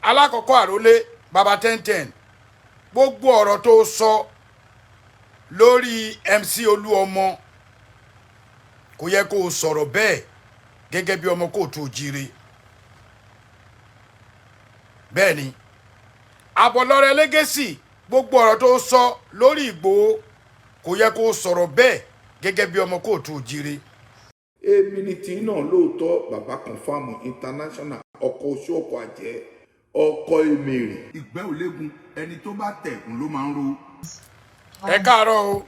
Alákọ̀ọ́kọ́, àrólé baba 1010, gbogbo ọ̀rọ̀ tó sọ lórí MC Olúọmọ, kò yẹ kó o sọ̀rọ̀ bẹ́ẹ̀ gẹ́gẹ́ bí ọmọ kóòtù òjìire. Bẹ́ẹ̀ ni, Àbọ̀lọ́rẹ́ Legacy, gbogbo ọ̀rọ̀ tó sọ lórí Ìgbòho, kò yẹ kó o sọ̀rọ̀ bẹ́ẹ̀ gẹ́gẹ́ bí ọmọ kóòtù òjìire. Èmi ni tí náà lóòótọ́. Bàbá Confam International, ọkọ̀ oṣù, ọkọ̀ àjẹ́, ọkọ̀ èmèrè. Ìgbẹ́ ò léegun, ẹni tó bá tẹ̀ ń ló máa ń ro. Ẹ káàárọ̀ o,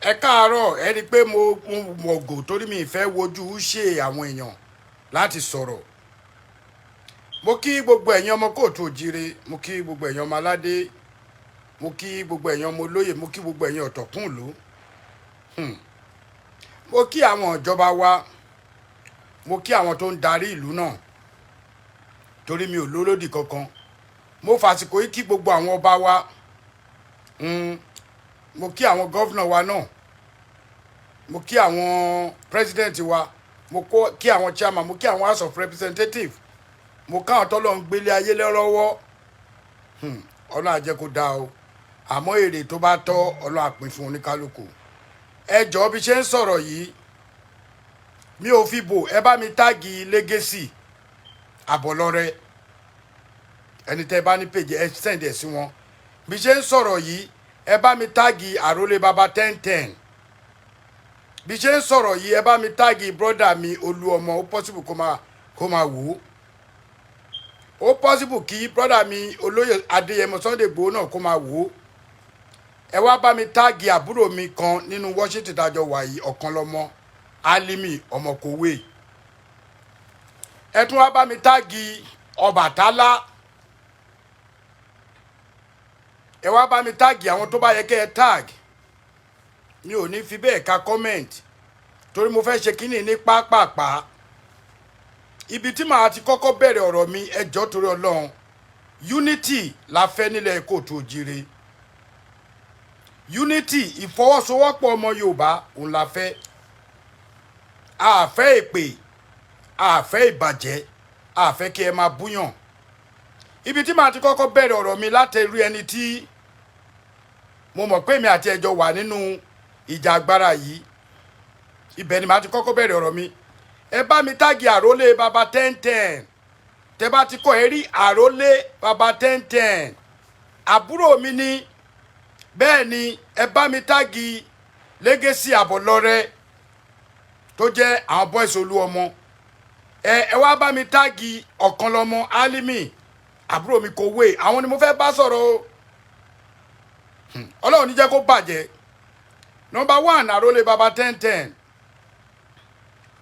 ẹ káàárọ̀. Ẹ rí i pé mo mọ̀gò torí mi ìfẹ́ wojú ṣe àwọn èèyàn láti sọ̀rọ̀. Mo kí gbogbo ẹ̀yin ọmọ kóòtù òjire, mo kí gbogbo ẹ̀yin ọmọ aládé, mo kí gbogbo ẹ̀yin ọmọ olóyè, mo kí gbogbo ẹ̀yin ọ̀tọ̀kùnlú. Mo kí àwọn ìjọba wa, mo kí àwọn tó ń darí ìlú náà, torí mi ò lólódì kankan. Mo fàsìkò yìí kí gbogbo àwọn ọba wa. Mo kí àwọn governor wa náà, mo kí àwọn president wa, mo kí àwọn chairman, mo kí àwọn House of Representative, mo káwọn tọ́lọ́ ń gbélé ayé lọ́wọ́. Ọlọ́run á jẹ́ kó dáa o, àmọ́ èrè tó bá tọ́, Ọlọ́run á pín fún oníkálukú. Ẹ jọ̀ọ́, bí ṣe ń sọ̀rọ̀ yìí, mi ò fi bò. Ẹ bá mi tag Legacy Àbọ̀lọ́rẹ́. Ẹni tẹ́ bá ní page, ẹ send ẹ̀ sí wọn. Bí ṣe ń sọ̀rọ̀ yìí, ẹ bá mi tag Àrólé Baba 1010. Bí ṣe ń sọ̀rọ̀ yìí, ẹ bá mi tag brother mi Olúọmọ. Ó possible kó máa wò ó. Ó possible kí brother mi Olóyè Adéyẹmọ Sunday Igboho náà kó máa wò ó. Ẹ wá bá mi tag àbúrò mi kan nínú Washington dájọ́ wà yìí, ọ̀kan lọ́mọ Alimi Ọmọkòwé. Ẹ tún wá bá mi tag Ọbàtálá. Ẹ wá bá mi tag àwọn tó bá yẹ kẹ́ ẹ tag. Mi ò ní fi bẹ́ẹ̀ ka comment torí mo fẹ́ ṣe kínní ní pápápá. Ibi tí màá ti kọ́kọ́ bẹ̀rẹ̀ ọ̀rọ̀ mi, ẹ jọ̀ọ́, torí Ọlọ́run, unity la fẹ́ nílẹ̀ kóòtù òjìire. Unity, ìfọwọ́sowọ́pọ̀ ọmọ Yorùbá, òun la fẹ́. A fẹ́ èpè, a fẹ́ ìbàjẹ́, a fẹ́ kí ẹ máa búyàn. Ibi tí màá ti kọ́kọ́ bẹ̀rẹ̀ ọ̀rọ̀ mi, láti rí ẹni tí mo mọ̀ pé èmi àti ẹjọ́ wà nínú ìjà agbára yìí, ibẹ̀ ni màá ti kọ́kọ́ bẹ̀rẹ̀ ọ̀rọ̀ mi. Ẹ bá mi tag Àrólé Baba 1010. Tẹ bá ti kọ́ ẹ rí Àrólé Baba 1010, àbúrò mi ní. Bẹ́ẹ̀ ni, ẹ bá mi tag Legacy Àbọ̀lọ́rẹ́ tó jẹ́ àwọn boys Olúọmọ. Ẹ wá bá mi tag Ọ̀kanlọ́mọ Alimi, àbúrò mi kò wé. Àwọn ni mo fẹ́ bá sọ̀rọ̀ o. Ọlọ́run ní jẹ́ kó bàjẹ́. Number one, Àrólé Baba 1010,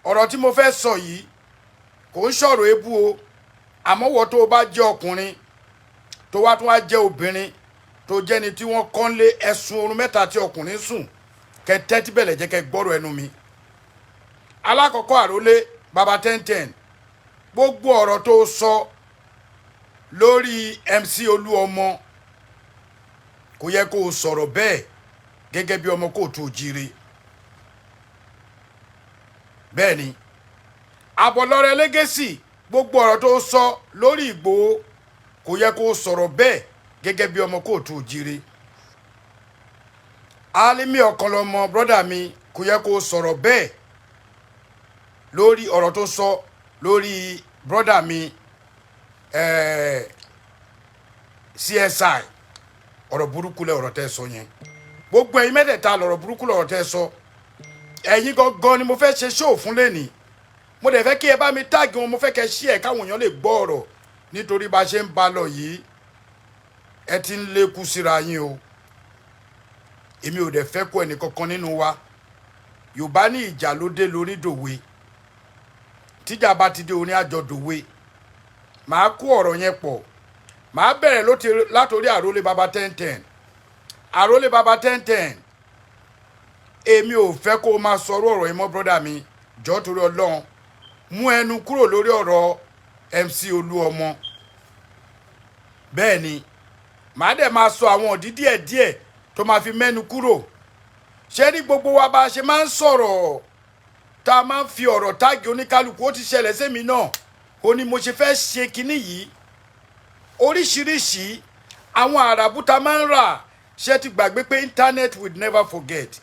ọ̀rọ̀ tí mo fẹ́ sọ yìí kò ń sọ̀rọ̀ ebú o, àmọ́ wọ́n tó o bá jẹ́ ọkùnrin, tó wá tún wá jẹ́ obìnrin, tó jẹ́ni tí wọ́n kọ́ ń lé ẹ̀sùn oorun mẹ́ta tí ọkùnrin sùn, kẹ tẹ́tí bẹ̀lẹ̀ jẹ́ kẹ gbọ́rọ̀ ẹnu mi. Alákọ̀ọ́kọ́, Àrólé Baba 1010, gbogbo ọ̀rọ̀ tó sọ lórí MC Olúọmọ, kò yẹ kó o sọ̀rọ̀ bẹ́ẹ̀ gẹ́gẹ́ bí ọmọ kóòtù òjìire. Bẹ́ẹ̀ ni, Àbọ̀lọ́rẹ́ Legacy, gbogbo ọ̀rọ̀ tó sọ lórí Ìgbòho, kò yẹ kó o sọ̀rọ̀ bẹ́ẹ̀ gẹ́gẹ́ bí ọmọ kóòtù òjìire. Alimi Ọ̀kanlọ́mọ, brother mi, kò yẹ kó o sọ̀rọ̀ bẹ́ẹ̀ lórí ọ̀rọ̀ tó sọ lórí brother mi CSI. Ọ̀rọ̀ burúkú lẹ ọ̀rọ̀ tẹ́ sọ yẹn. Gbogbo ẹ̀yin mẹ́tẹ̀ẹ̀ta, lọ̀rọ̀ burúkú lọ̀rọ̀ tẹ́ sọ. Ẹ̀yin gangan ni mo fẹ́ ṣe show fún lẹ́nìí. Mo dẹ̀ fẹ́ kí ẹ bá mi tag wọn. Mo fẹ́ kẹ́ ṣí ẹ̀ káwọn èèyàn lè gbọ́ ọ̀rọ̀, nítorí bá a ṣe ń ba lọ yìí, ẹ ti ń lékú síra yín o. Èmi ò dẹ̀ fẹ́ kó ẹnì kankan nínú wa. Yorùbá ní ìjà ló dé lórí dòwe. Tíjà bá ti dé, oní àjọ dòwe. Màá kó ọ̀rọ̀ yẹn pọ̀. Màá bẹ̀rẹ̀ látòrí Àrólé Baba 1010. Àrólé Baba 1010, èmi ò fẹ́ kó o máa sọ̀rọ̀ ọ̀rọ̀ yìí mọ́. Brother mi, jọ̀ọ́, torí Ọlọ́run, mú ẹnu kúrò lórí ọ̀rọ̀ MC Olúọmọ. Bẹ́ẹ̀ ni, màá dẹ̀ máa sọ àwọn òdí díẹ̀ díẹ̀ tó máa fi mẹ́nu kúrò. Ṣé ní gbogbo wa bá a ṣe máa ń sọ̀rọ̀, tá a máa ń fi ọ̀rọ̀ tag oníkálukú, ó ti ṣẹlẹ̀ sẹ́mi náà. Ó ní mo ṣe fẹ́ ṣe kinní yìí. Oríṣiríṣi àwọn àràbùtà máa ń rà. Ṣé ti gbàgbé pé internet will never forget?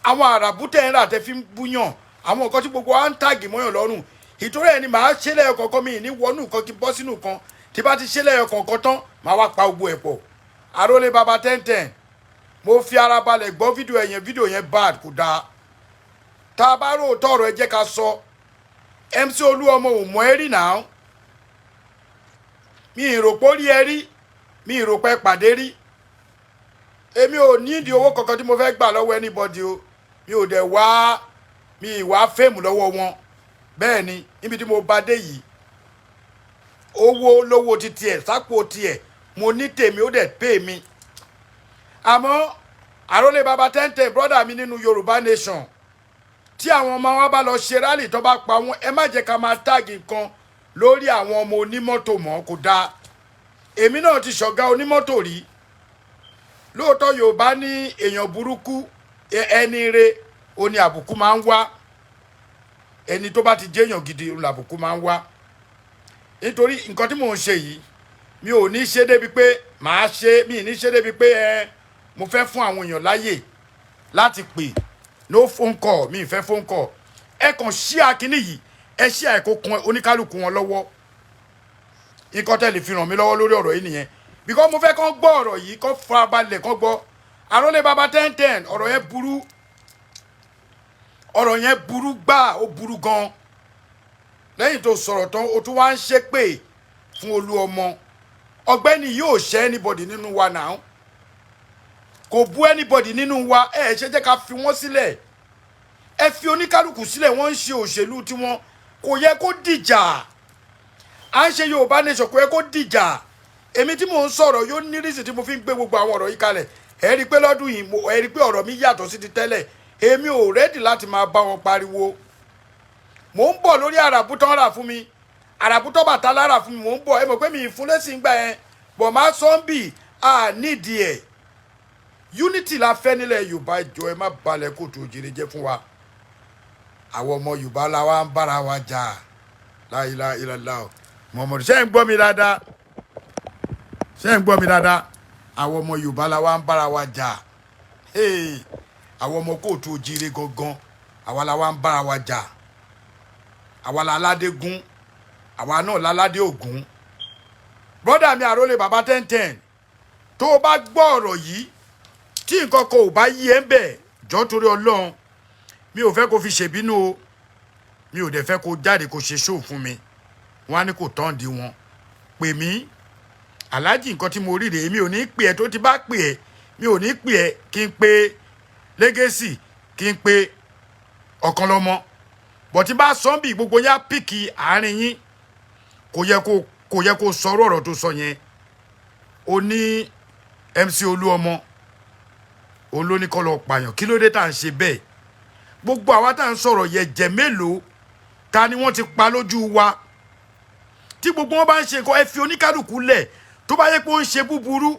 Àwọn àràbùtà ń rà tẹ́ fi ń búyàn, àwọn nǹkan tí gbogbo wa ń tag mọ́yàn lọ́rùn, ìtorí ẹ̀ ni màá ṣe lẹ́yọ kọ̀ọ̀kan. Mi ní wọnú nǹkan kí n bọ́ sínú nǹkan. Tí bá ti ṣe lẹ́yọ kọ̀ọ̀kan tán, màá wá pa gbogbo ẹ̀ pọ̀. Àrólé Baba 1010, mo fi ara balẹ̀ gbọ́ fídíò yẹn. Fídíò yẹn bad, kò dáa. Tá a bá rò tọ̀rọ̀, ẹ jẹ́ ká sọ. MC Olúọmọ ò mọ̀ ẹ́ rí náà. Mi ì rò pé ó rí ẹ rí, mi ì rò pé pàdé rí. Èmi ò nídìí owó kankan tí mo fẹ́ gbà lọ́wọ́ anybody o. Mi ò dẹ̀ wá, mi ì wá fame lọ́wọ́ wọn. Bẹ́ẹ̀ ni, níbi tí mo bá dé yìí, owó lówó ti tiẹ̀ sápò tiẹ̀, mo ní tèmi, ó dẹ̀ pè mí. Àmọ́ Àrólé Baba 1010, brother mi nínú Yorùbá Nation, tí àwọn ọmọ wa bá lọ ṣe rally, tó bá pa wọn, ẹ má jẹ́ ká máa tag nǹkan lórí àwọn ọmọ onímọ́tò mọ́, kò dáa. Èmi náà ti ṣọ̀gá onímọ́tò rí lóòótọ́. Yorùbá ní èèyàn burúkú, ẹni re ó ní àbùkù máa ń wá. Ẹni tó bá ti jẹ́yàn gidi ń làbùkù máa ń wá. Nítorí nǹkan tí mò ń ṣe yìí, mi ò ní ṣe débi pé màá ṣe, mi ì ní ṣe débi pé ẹ mo fẹ́ fún àwọn èèyàn láyè láti pè. No phone call, mi ì fẹ́ phone call. Ẹ kàn ṣí àkíní yìí, ẹ ṣí àìkó kan oníkálukú wọn lọ́wọ́. Nǹkan tẹ́ lè fi ràn mí lọ́wọ́ lórí ọ̀rọ̀ yìí nìyẹn, because mo fẹ́ kán gbọ́ ọ̀rọ̀ yìí, kán farabalẹ̀ kán gbọ́. Àrólé Baba 1010, ọ̀rọ̀ yẹn burú, ọ̀rọ̀ yẹn burú gbà, ó burú gan. Lẹ́yìn tó sọ̀rọ̀ tán, o tún wá ń ṣépè fún Olú Ọmọ. Ọ̀gbẹ́ni yóò ṣe anybody nínú wa náà, kò bú anybody nínú wa. Ẹ ṣe jẹ́ ká fi wọ́n sílẹ̀, ẹ fi oníkálukú sílẹ̀. Wọ́n ń ṣe òṣèlú tiwọn, kò yẹ kó dìjà. À ń ṣe Yorùbá Nation, kò yẹ kó dìjà. Èmi tí mò ń sọ̀rọ̀ yóò ní reason tí mo fi ń gbé gbogbo àwọn ọ̀rọ̀ yìí kalẹ̀. Ẹ rí i pé lọ́dún yìí, ẹ rí i pé ọ̀rọ̀ mi yàtọ̀ sí ti tẹ́lẹ̀. Èmi ò ready láti máa bá wọn pariwo. Mò ń bọ̀ lórí àràbùtán rà fún mi, àràbùtán bàtà lára fún mi. Mò ń bọ̀. Ẹ mọ̀ pé mi ì fún lẹ́sìn gbà yẹn bọ̀, máa sọ ń bì á nídìí ẹ̀. Unity la fẹ́ nílẹ̀ Yorùbá. Ìjọ, ẹ má balẹ̀ kóòtù òjìrè jẹ́ fún wa. Àwọn ọmọ Yorùbá la wá ń bára wa jà. Láìla ìlàlá o, Muhammadu. Ṣé ń gbọ́ mi dáadáa? Ṣé ń gbọ́ mi dáadáa? Àwọn ọmọ Yorùbá la wá ń bára wa jà. Hey, àwọn ọmọ kóòtù òjìrè gangan, àwa la wá ń bára wa jà. Àwa la aládé gún, àwa náà láládé ògún. Brother mi, Àrólé Baba 1010, tó o bá gbọ́ ọ̀rọ̀ yìí, tí nǹkan kan ò bá yí ẹ ń bẹ̀, jọ́, torí Ọlọ́run, mi ò fẹ́ kó fi ṣèbínú o. Mi ò dẹ̀ fẹ́ kó jáde kó ṣe show fún mi, wọ́n á ní kò tán di wọn. Pè mí, aláàjì, nǹkan tí mo rí rèé. Mi ò ní pè ẹ́. Tó ti bá pè ẹ́, mi ò ní pè ẹ́ kí n pe Legacy, kí n pe ọ̀kan lọ́mọ bọ̀. Tí bá sọ́ńbì, gbogbo yá pick àárín yín. Kò yẹ kó sọ̀rọ̀ ọ̀rọ̀ tó sọ yẹn. O ní MC Olúọmọ òun ló ní kó lọ pààyàn. Kí ló dé tá à ń ṣe bẹ́ẹ̀? Gbogbo àwa tá à ń sọ̀rọ̀ yẹ jẹ́ mélòó ta ni wọ́n ti pa lójú wa? Tí gbogbo wọn bá ń ṣe nǹkan, ẹ fi oníkálukú lẹ̀. Tó bá yẹ pé ó ń ṣe búburú,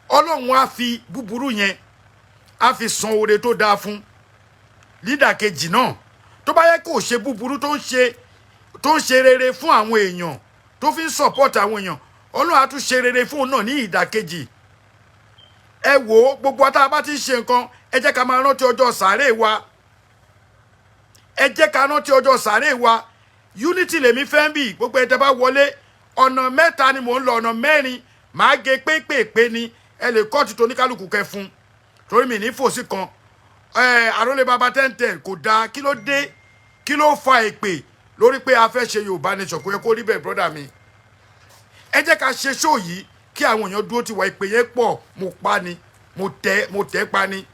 Ọlọ́run á fi búburú yẹn, á fi san oore tó dáa fún lídà kejì náà. Tó bá yẹ kó ṣe búburú, tó ń ṣe rere fún àwọn èèyàn, tó fi ń support àwọn èèyàn, Ọlọ́run á tún ṣe rere fún òun náà ní ìdàkejì. Ẹ wò ó, gbogbo ata bá ti ń ṣe nǹkan, ẹ jẹ́ ká máa rántí ọjọ́ sàárè wa. Ẹ jẹ́ ká rántí ọjọ́ sàárè wa. Unity lèmi fẹ́ ń bì. Gbogbo ẹ̀ tẹ́ bá wọlé, ọ̀nà mẹ́ta ni mò ń lọ, ọ̀nà mẹ́rin màá gé pépèpé ni. Ẹ lè kọ́ ti toníkálukú kẹ fún, torí mi ní fòsí kan. Ẹ Àrólé Baba 1010, kò dáa. Kí ló dé? Kí ló fa èpè lórí pé a fẹ́ ṣe Yorùbá Nation? Kò yẹ kó rí bẹ́ẹ̀, brother mi. Ẹ jẹ́ ká ṣe show yìí kí àwọn èèyàn dúró ti wà. Ìpè yẹn pọ̀, mo pa ni, mo tẹ́ pa ni.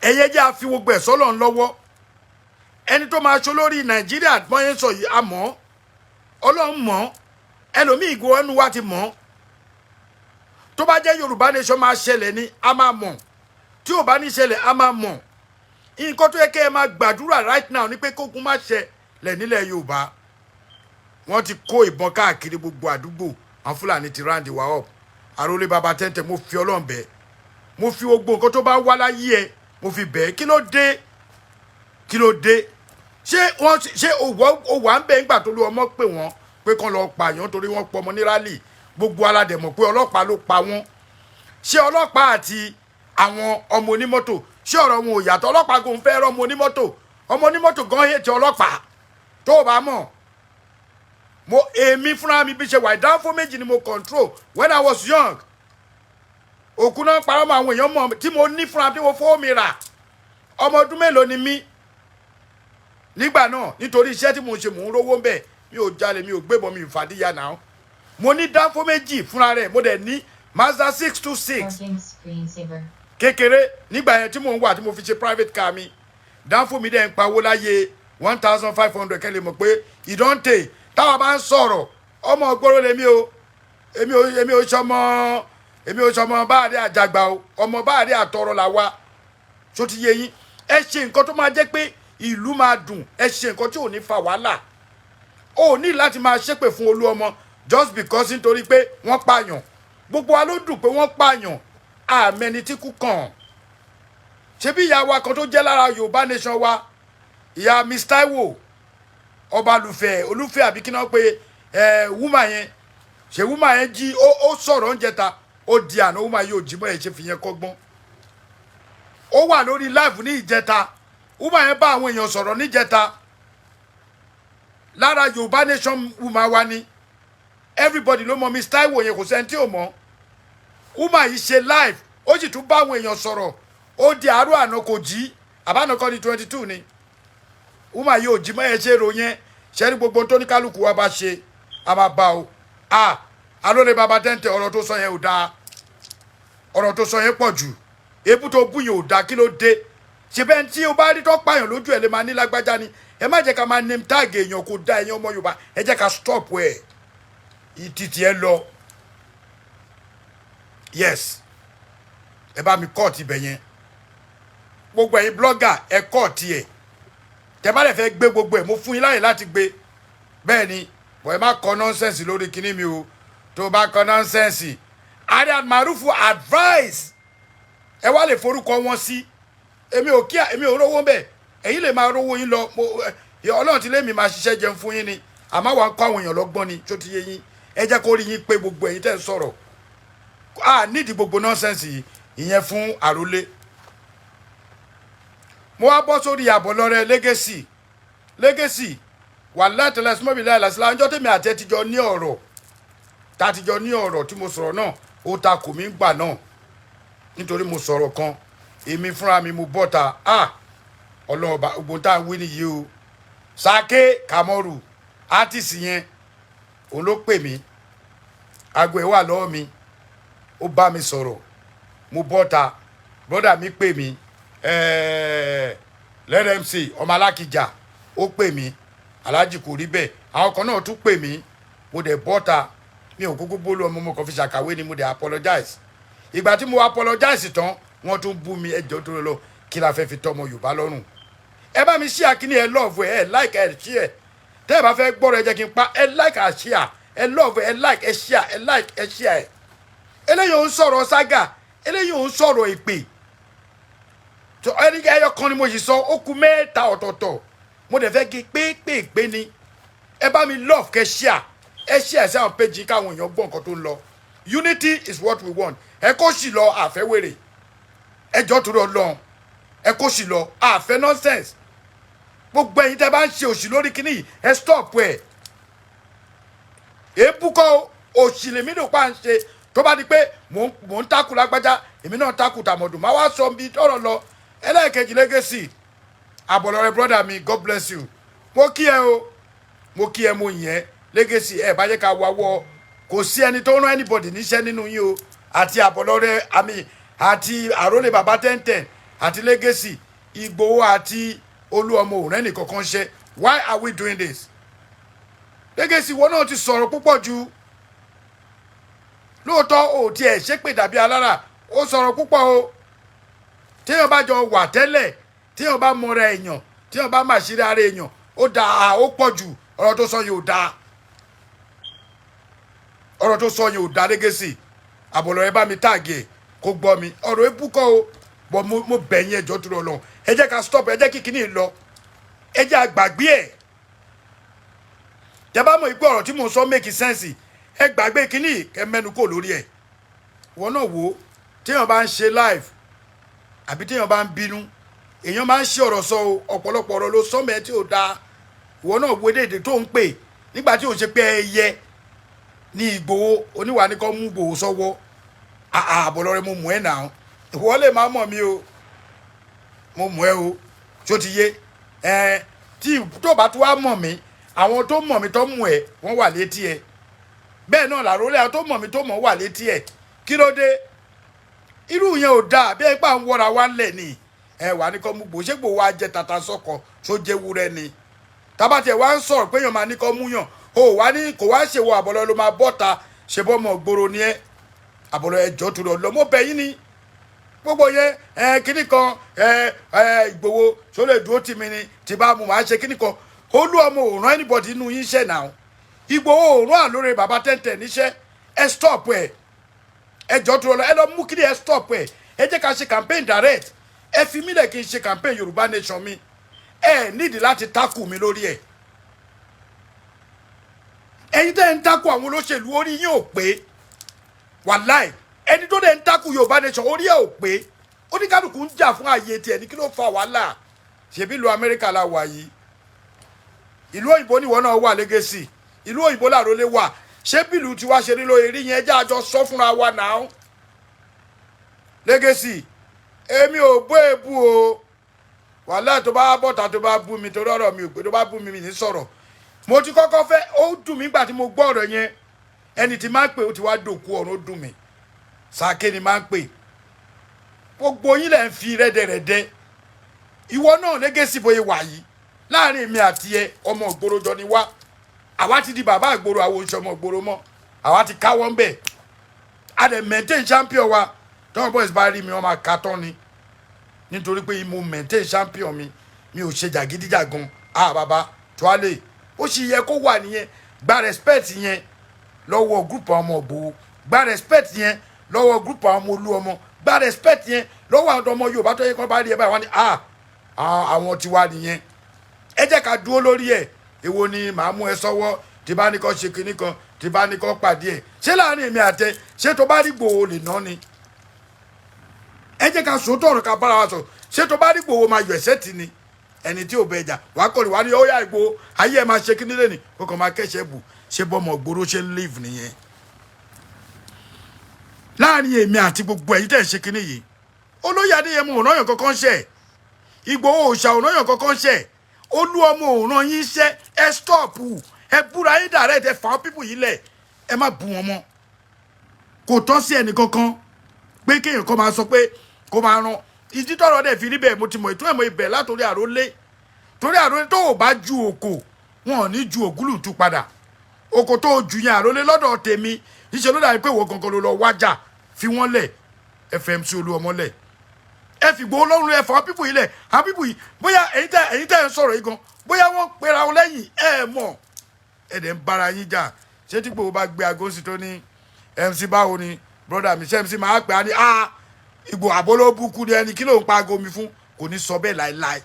Ẹ̀yẹ jẹ́ àfi gbogbo ẹ̀ sọ́lọ̀ ń lọ́wọ́. Ẹni tó máa ṣe olórí Nàìjíríà, bọ́n yẹn sọ yìí, àmọ́ Ọlọ́run mọ̀. Ẹlòmíì ìgò ẹnu wa ti mọ̀. Tó bá jẹ́ Yorùbá Nation máa ṣẹlẹ̀ ni, a máa mọ̀. Tí ò bá ní ṣẹlẹ̀, a máa mọ̀. Nǹkan tó yẹ kẹ́ ẹ máa gbàdúrà right now ni pé kógun má ṣẹlẹ̀ nílẹ̀ Yorùbá. Wọ́n ti kó ìbọn káàkiri gbogbo àdúgbò, àwọn Fúlàní ti round wa up. Àròlé Baba 1010, mo fi Ọlọ́run bẹ́ẹ̀, mo fi gbogbo nǹkan tó bá wá láyé ẹ, mo fi bẹ́ẹ̀. Kí ló dé? Kí ló dé? Ṣé wọ́n ṣé òwò wà ń bẹ̀ ńgbà tó lu ọmọ pè wọ́n? Pé kán lọ pààyàn torí wọ́n pọmọ ní rally. Gbogbo aládẹ̀ mọ̀ pé ọlọ́pàá ló pa wọ́n. Ṣé ọlọ́pàá àti àwọn ọmọ onímọ́tò, ṣé ọ̀rọ̀ wọn ò yàtọ̀? Ọlọ́pàá kò ń fẹ́ rọ́ ọmọ onímọ́tò. Ọmọ onímọ́tò gan hate ọlọ́pàá. Tó o bá mọ̀, mo èmi fúnra mi bí ṣe wà, ìdánfó méjì ni mo control when I was young. Òkú náà parọ́ mọ́ àwọn èèyàn mọ̀ tí mo ní fúnra tí mo fowó mi rà. Ọmọ ọdún mélòó ni mí nígbà náà? Nítorí iṣẹ́ tí mo ń ṣe, mò ń rówó ń bẹ̀. Mi ò jalè, mi ò gbébọn, mi ò fàdíyà náà. Mo ní dánfó méjì fúnra rẹ̀. Mo dẹ̀ ní Mazda 626 Parking screensaver. kékeré nígbà yẹn tí mò ń wà, tí mo fi ṣe private car mi. Dánfó mi dẹ̀ ń pawó láyé 1,500. Kẹ́ lè mọ̀ pé ìdọ́ǹtè táwa bá ń sọ̀rọ̀, ọmọ ògbóró lèmi o. Èmi ò sọmọ báàrí àjàgbà o. Ọmọ báàrí àtọrọ là wa. Tó ti yé yín? Ẹ ṣe nǹkan tó máa jẹ́ pé ìlú máa dùn. Ẹ ṣe nǹkan tí ò ní fa wàhálà. O ní láti máa ṣépè fún olú ọmọ just because nítorí pé wọ́n pààyàn. Gbogbo wa ló dùn pé wọ́n pààyàn. Àmẹni tí kú kàn. Ṣebí ìyá wa kan tó jẹ́ lára Yorùbá Nation wa, ìyá Miss Taiwo Ọbalùfẹ́ Olúfẹ́, àbí kí náà pé ẹ woman yẹn, ṣe woman yẹn jí? Ó sọ̀rọ̀ oúnjẹ ta. Ó di àná, woman yóò jí mọ́. Ẹ̀ ṣe fi yẹn kọ́gbọ́n. Ó wà lórí live ní ìjẹta. Woman yẹn bá àwọn èèyàn sọ̀rọ̀ níjẹta. Lára Yorùbá Nation woman wa ni. Everybody ló mọ Miss Taiwo yẹn, kò sẹ́ni tí ò mọ̀. Woman yìí ṣe live, ó sì tún bá àwọn èèyàn sọ̀rọ̀. Ó di àárọ̀ àná, kò jí. Àbáná kọ́ ni 22 ni. Woman yìí ò jí mọ́. Ẹ ṣe ro yẹn ṣe ní gbogbo tó ní kálukú wa bá ṣe, a máa bá o. A alóore bàbá tẹ́ǹtẹ̀, ọ̀rọ̀ tó sọ yẹn ò dáa. Ọ̀rọ̀ tó sọ yẹn pọ̀ jù. Ebú tó bú yẹn ò dáa. Kí ló dé? Ṣe bẹ́ẹ̀ tí o bá rí tó pààyàn lójú ẹ̀ lè máa ní lágbájá ni. Ẹ má jẹ́ ká máa name tag èèyàn, kó dá. Ẹ̀yin ọmọ Yorùbá, ẹ jẹ́ ká stop ẹ̀. Ìtìtì ẹ lọ. Yes, ẹ bá mi cut ibẹ̀ yẹn. Gbogbo ẹ̀yin blogger, ẹ cut ẹ̀. Tẹ bá lè fẹ́ gbé gbogbo ẹ̀, mo fún yín láyè láti gbé. Bẹ́ẹ̀ ni bọ̀, ẹ má kọ nonsense lórí kinní mi o. Tó o bá kọ nonsense, Arian Marufu advice, ẹ wá lè forúkọ wọn sí. Èmi ò kí, èmi ò rówó bẹ́ẹ̀. Ẹ̀yin lè máa rówó yín lọ. Mo Ọlọ́run ti lé mi máa ṣiṣẹ́ jẹun fún yín ni, àmọ́ wàá kọ́ àwọn èèyàn lọ́gbọ́n ni. Tó ti yé yín? Ẹ jẹ́ kó rí yín pé gbogbo ẹ̀yin tẹ́ ń sọ̀rọ̀, a nídìí gbogbo nonsense yìí. Ìyẹn fún àrólé. Mo wá bọ́ sórí àbọ̀lọ́rẹ́ Legacy. Legacy wà látẹlẹ sọmọbì láìláṣílá. Ọjọ́ tèmi àti ẹ ti jọ ní ọ̀rọ̀, tá a ti jọ ní ọ̀rọ̀ tí mo sọ̀rọ̀ náà, ó ta kò mí gbà náà nítorí mo sọ̀rọ̀ kan. Èmi fúnra mi mo bọ́ta. A ọlọ́ọ̀bà ogun tá à ń wí nìyí o. Sake Kamoru, artist yẹn, òun ló pè mí. Aago ẹ̀ wà lọ́wọ́ mi. Ó bá mi sọ̀rọ̀, mo bọ́ta. Brother mi pè mí, lẹ́rẹ̀ MC ọmọ alákìjà, ó pè mí, aláàjì kò rí bẹ́ẹ̀. Àwọn kan náà tún pè mí. Mo dẹ̀ bọ́ta. Mi ò kúkú bólú ọmọ, mo kàn fi ṣàkàwé ni. Mo dẹ̀ apologize. Ìgbà tí mo apologize tán, wọ́n tún bú mi. Ẹjọ́ tó lọ, kí la fẹ́ fi tọ́ ọmọ Yorùbá lọ́rùn? Ẹ bá mi share kíní. Ẹ love ẹ, like ẹ, share. Tẹ́ ẹ bá fẹ́ gbọ́rọ̀, ẹ jẹ́ kí n pa. Ẹ like ẹ, share. Ẹ love ẹ, like ẹ, share. Ẹ like ẹ, share ẹ. Eléyìí ò ń sọ̀rọ̀ sága, eléyìí ò ń sọ̀rọ̀ ìpè. Ẹni ẹyọ kan ni mo sì sọ, ó kù mẹ́ta ọ̀tọ̀ọ̀tọ̀. Mo dẹ̀ fẹ́ kí pépèpé ni. Ẹ bá mi love, kẹ́ share. Ẹ share sí àwọn péjì káwọn èèyàn gbọ́ nǹkan tó ń lọ. Unity is what we want. Ẹ kó sì lọ àfẹ́wèrè. Ẹ jọ́, torí Ọlọ́run, ẹ kó sì lọ àfẹ́ nonsense. Gbogbo ẹ̀yin tẹ́ bá ń ṣe òṣì lórí kinní yìí, ẹ stop ẹ̀. Èébú kọ́, òṣì lèmi ló pa ń ṣe. Tó bá di pé mò ń takù lágbájá, èmi náà takù tàmọ̀dù, má wá sọ bí tọ̀rọ̀ lọ. Ẹlẹ́ẹ̀kejì, Legacy àbọ̀lọ́rẹ́, brother mi, God bless you. Mo kí ẹ o, mo kí ẹ, mo yìn ẹ. Legacy, ẹ bá jẹ́ ká wáwọ́. Kò sí ẹni tó rán anybody níṣẹ́ nínú yín o. Àti àbọ̀lọ́rẹ́ àmì àti àrólé bàbá tẹ́ntẹ́n àti Legacy, Ìgbòho àti Olúọmọ òrẹ́ nìkankan ṣe. Why are we doing this? Legacy, ìwọ náà ti sọ̀rọ̀ púpọ̀ jù. Lóòótọ́ ò tiẹ̀ ṣépè dàbí alára, ó sọ̀rọ̀ púpọ̀ o. Téèyàn bá jọ wà tẹ́lẹ̀, téèyàn bá mọra èèyàn, téèyàn bá mà ṣírí ara èèyàn, ó dáa. Ó pọ̀ jù. Ọ̀rọ̀ tó sọ yìí ò dáa. Ọ̀rọ̀ tó sọ yìí ò dáa. Legacy àbọ̀lọ̀, ẹ bá mi tag ẹ̀ kó gbọ́ mi. Ọ̀rọ̀ ebú kọ́ o, bọ̀ mo bẹ̀ yín, ẹjọ́ tó lọ lọ, ẹ jẹ́ ká stop. Ẹ jẹ́ kí kinní lọ, ẹ jẹ́ àgbàgbé ẹ̀. Tẹ bá mọ̀ pé ọ̀rọ̀ tí mò ń sọ make sense, ẹ gbàgbé kínní, kẹ mẹ́nu kò lórí ẹ̀. Wọn náà wò ó, téèyàn bá ń ṣe live àbí téèyàn bá ń bínú, èèyàn máa ń ṣe ọ̀rọ̀ sọ o. Ọ̀pọ̀lọpọ̀ ọ̀rọ̀ ló sọ mẹ́ẹ̀ tí ò dáa. Ìwọ náà wo déédéé tó ń pè nígbà tí ò ṣe pé ẹyẹ ní Ìgbòho oníwà ní kọ́ mú Ìgbòho sọ́wọ́. Àbọ̀lọ́rẹ́, mo mú ẹ̀ nà án. Ìwọ lè má mọ̀ mí o, mo mú ẹ o. Tí ó ti yé ẹ, tí tó bá tún wá mọ̀ mí, àwọn tó mọ̀ mí tó mú ẹ, wọ́n wà létí ẹ. Bẹ́ẹ̀ náà làrólé, àwọn tó mọ̀ mí tó mọ̀ wà létí ẹ. Kí ló dé? Irú yẹn ò dáa. Bí ẹ pa ń wọra wá ńlẹ̀ ni ẹ wà ní kọ́ mú Gbòho. Ṣé Gbòho wá jẹ tata sọ́kọ tó jẹ́ wúrẹ́ ni? Tábàtì ẹ̀ wá ń sọ̀rọ̀ pé èèyàn máa ní kọ́ mú yàn o, wá ní kò wá ṣèwọ. Àbọ̀lọ́ ló máa bọ́ta ṣe bọ́ ọmọ ògbóró ni ẹ. Àbọ̀lọ́, ẹjọ́ tó lọ lọ, mo bẹ̀ yín ni. Gbogbo yẹn, ẹ kíní kan, ẹ ẹ Ìgbòho ṣó lè dúró tì mí ni? Tí bá mu màá ṣe kíní kan. Olú ọmọ ò rán anybody inú yín ṣẹ̀ náà. Ìgbòho ò rán àlóore bàbá tẹ́ntẹ̀ níṣẹ́. Ẹ stop ẹ, ẹjọ́ tó lọ, ẹ lọ mú kíní, ẹ stop ẹ. Ẹ jẹ́ ká ṣe campaign direct. Ẹ fi mí lẹ̀ kí n ṣe campaign Yorùbá Nation mi. Ẹ nídìí láti tákù mi lórí ẹ̀. Ẹ̀yin tẹ́ ń tákù àwọn olóṣèlú, orí yín ò pé. Wàláì, ẹni tó dẹ̀ ń tákù Yorùbá Nation, orí ẹ̀ ò pé. Oníkálukú ń jà fún ààyè tiẹ̀ ní. Kí ló fa wàhálà? Ṣebí ìlú Amẹ́ríkà la wà yìí, ìlú òyìnbó níwọ náà wà lẹ́gẹ̀sì, ìlú òyìnbó làrólé wà. Ṣé bílù tiwa ṣe rí lóye rí yẹn? Jẹ́ àjọ sọ fúnra wa náà. Lẹ́gẹ̀sì, èmi ò bó èbú o. Wàhálà, tó bá bọ̀tà, tó bá bú mi, torí ọ̀rọ̀ mi ò pé, tó bá bú mi, mi ní sọ̀rọ̀. Mo ti kọ́kọ́ fẹ́, ó dùn mí gbà tí mo gbọ́ ọ̀rọ̀ yẹn. Ẹni tí máa ń pè, ó ti wá dòkú ọ̀run. Ó dùn mí. Sàké ni máa ń pè. Gbogbo yín lẹ̀ ń fi rẹ́dẹ̀rẹ́dẹ́. Ìwọ náà lẹ́gẹ̀sì, bóyá wà yìí láàrin èmi àti ẹ, ọmọ ìgboro jọ ni wá. Àwa ti di bàbá ìgboro, àwọn oṣù ọmọ ìgboro mọ́. Àwa ti káwọ́ ń bẹ̀, a dẹ̀ maintain champion wa. Tọ́wọ́n boys bá rí mi, wọ́n máa ka tán ni, nítorí pé mo maintain champion mi. Mi ò ṣe jàgídíjàgan. Ah, bàbá tuale, ó sì yẹ kó wà nìyẹn. Gba respect yẹn lọ́wọ́ group àwọn ọmọ Ìgbòho, gba respect yẹn lọ́wọ́ group àwọn ọmọ olú ọmọ, gba respect yẹn lọ́wọ́ àwọn ọmọ Yorùbá tó yẹ kó bá rí ẹ báyìí, wọ́n ní, "Ah, àwọn tiwa nìyẹn." Ẹ jẹ́ ká dúró lórí ẹ̀. Èwo ni màá mú ẹ sọ́wọ́ tí bá ní kó ṣe kinní kan, tí bá ní kó pàdé ẹ̀? Ṣé láàrin èmi àtẹ, ṣé tó bá rí Ìgbòho lè ná ni? Ẹ jẹ́ ká sòótọ́ ọ̀rọ̀, ká bára wa sọ. Ṣé tó bá rí Ìgbòho máa yọ ẹ̀sẹ̀ tì ni? Ẹni tí ò bẹ jà wàá kọ́ni wàá ní ó yá, Ìgbòho, ayé ẹ̀ máa ṣe kinní lẹ́ni kó kàn máa kẹ́sẹ̀ bù. Ṣé bọ́mọ gbòòrò ṣe ń live nìyẹn? Láàrin èmi àti gbogbo ẹ̀yin tẹ̀ ń ṣe kinní yìí, olóyè Adéyẹmọ òrànyàn kankan ṣe, Ìgbòho òòṣà òrànyàn kankan ṣe, olú ọmọ òràn yín ṣe. Ẹ stop ẹ, búra yín direct. Ẹ fà á people yìí lẹ̀, ẹ má bú wọn mọ́. Kò tọ́ sí ẹnì kankan pé kéèyàn kan máa sọ pé kó máa ran ìdí tọ́rọ̀ dẹ̀ fi rí bẹ́ẹ̀. Mo ti mọ̀ ìtún ẹ̀mọ́ ibẹ̀ látòrí àrólé, torí àrólé tó o bá ju òkò, wọn ò ní ju ògúlùtù padà. Òkò tó o jù yẹn, àrólé, lọ́dọ̀ tèmi, níṣẹ́ ló dàbí pé ìwọ gangan ló lọ wájà. Fi wọ́n lẹ̀, FMC Olúọmọ lẹ̀, ẹ fi Ìgbòho lọ́rùn, ẹ fà á people yìí lẹ̀. Àwọn people yìí, bóyá ẹ̀yin tẹ́ ń sọ̀rọ̀ yìí gan, bóyá wọ́n pera wọn lẹ́yìn, ẹ mọ̀, ẹ dẹ̀ ń bára yín jà. Ṣé tí Ìgbòho bá gbé aago sí tó ní, "MC, báwo ni, brother mi?" Ṣé MC máa pè á ní, "Ah, Ìgbò àbólóbùkún ni ẹni, kí ló ń pa aago mi fún?" Kò ní sọ bẹ́ẹ̀ láéláé,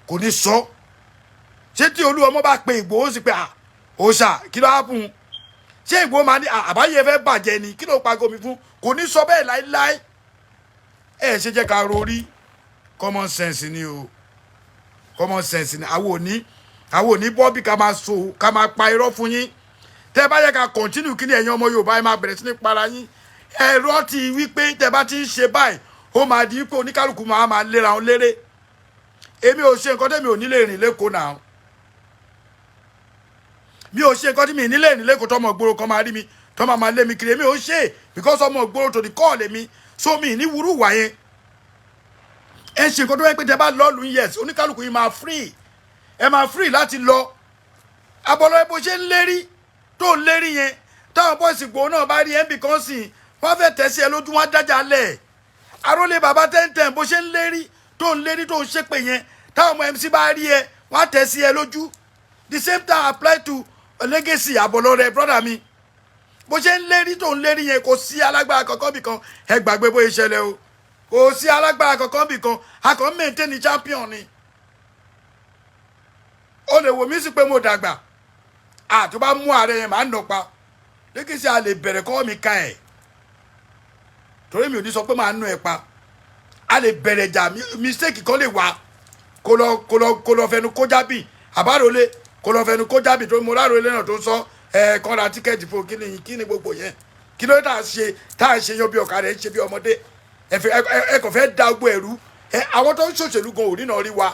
kò ní sọ. Ṣé tí Olúọmọ bá pe Ìgbòho sí pé, "Ah, òòṣà, kí ló á fún un?" Ṣé Ìgbòho máa ní, "Àbáyé fẹ́ bàjẹ́ ni, kí ló ń pa aago mi fún?" Kò ní sọ bẹ́ẹ̀ láéláé. Ẹ ṣe jẹ́ ká rorí. Common sense ni o, common sense ni. Àwọn òní bọ́bí ká máa so, ká máa pa irọ́ fún yín. Tẹ́ bá yẹ ká continue kí ni, ẹ̀yin ọmọ Yorùbá, ẹ máa bẹ̀rẹ̀ sí ní para yín. Ẹ̀rọ ti wí pé tẹ́ bá ti ń ṣe báyìí, ó máa di wípé oníkálukú máa máa léra wọn léré. Èmi ò ṣe nǹkan tẹ́mi ò ní lè rìn lẹ́kọ̀ọ́ náà. Mi ò ṣe nǹkan tí mi ní lè rìn lẹ́kọ̀ọ́ tọmọ ìgboro kan máa rí mi, tọ́ máa máa lé mi kiri. Èmi ò ṣe, because ọmọ ìgboro to the core lèmi, so mi ní wúrú wà yẹn. Ẹ ṣe nǹkan tó yẹ pé tẹ bá lọ́ọ̀lù, yes, oníkálukú yìí máa free, ẹ máa free láti lọ. Abọ́lọ́, ẹ bó ṣe ń lérí tó ń lérí yẹn, táwọn boys Ìgbòho náà bá rí mb kan sìn, wọ́n fẹ́ tẹ̀ sí ẹ lójú, wọn dájà lẹ̀. Arólé bàbá tẹ́ntẹ́n, bó ṣe ń lérí tó ń lérí, tó ń ṣépè yẹn, táwọn ọmọ MC bá rí ẹ, wọ́n á tẹ̀ sí ẹ lójú. The same time apply to legacy. Àbọ̀lọ́ rẹ, brother mi, bó ṣe ń lérí tó ń lérí yẹn, kò sí alágbára kankan bì kan. Ẹ gbàgbé bóyá ìṣẹ̀lẹ̀ o, kò sí alágbára kankan bì kan. A kàn ń maintain champion ni. O lè wò mí sí pé mo dàgbà. À tó bá mú ààrẹ yẹn, màá nà pa. Legacy, a lè bẹ̀rẹ̀ kọ́ mi ka ẹ̀, torí mi ò ní sọ pé màá nà ẹ̀ pa. A lè bẹ̀rẹ̀ jà, mistake kan lè wà, kó lọ fẹnu kó jábì àbárólé, kó lọ fẹnu kó jábì, tó mo rárólé náà tó sọ ẹ kọ́ ra ticket fún. Kí ni gbogbo yẹn? Kí ló tá a ṣe, tá a ṣe yan bí ọ̀kadà ẹ̀ ń ṣe bí ọmọdé? Ẹ fẹ́ ẹ kò fẹ́ da gbogbo ẹ̀rú ẹ. Àwọn tó ń ṣòṣèlú gan òrí náà rí wa.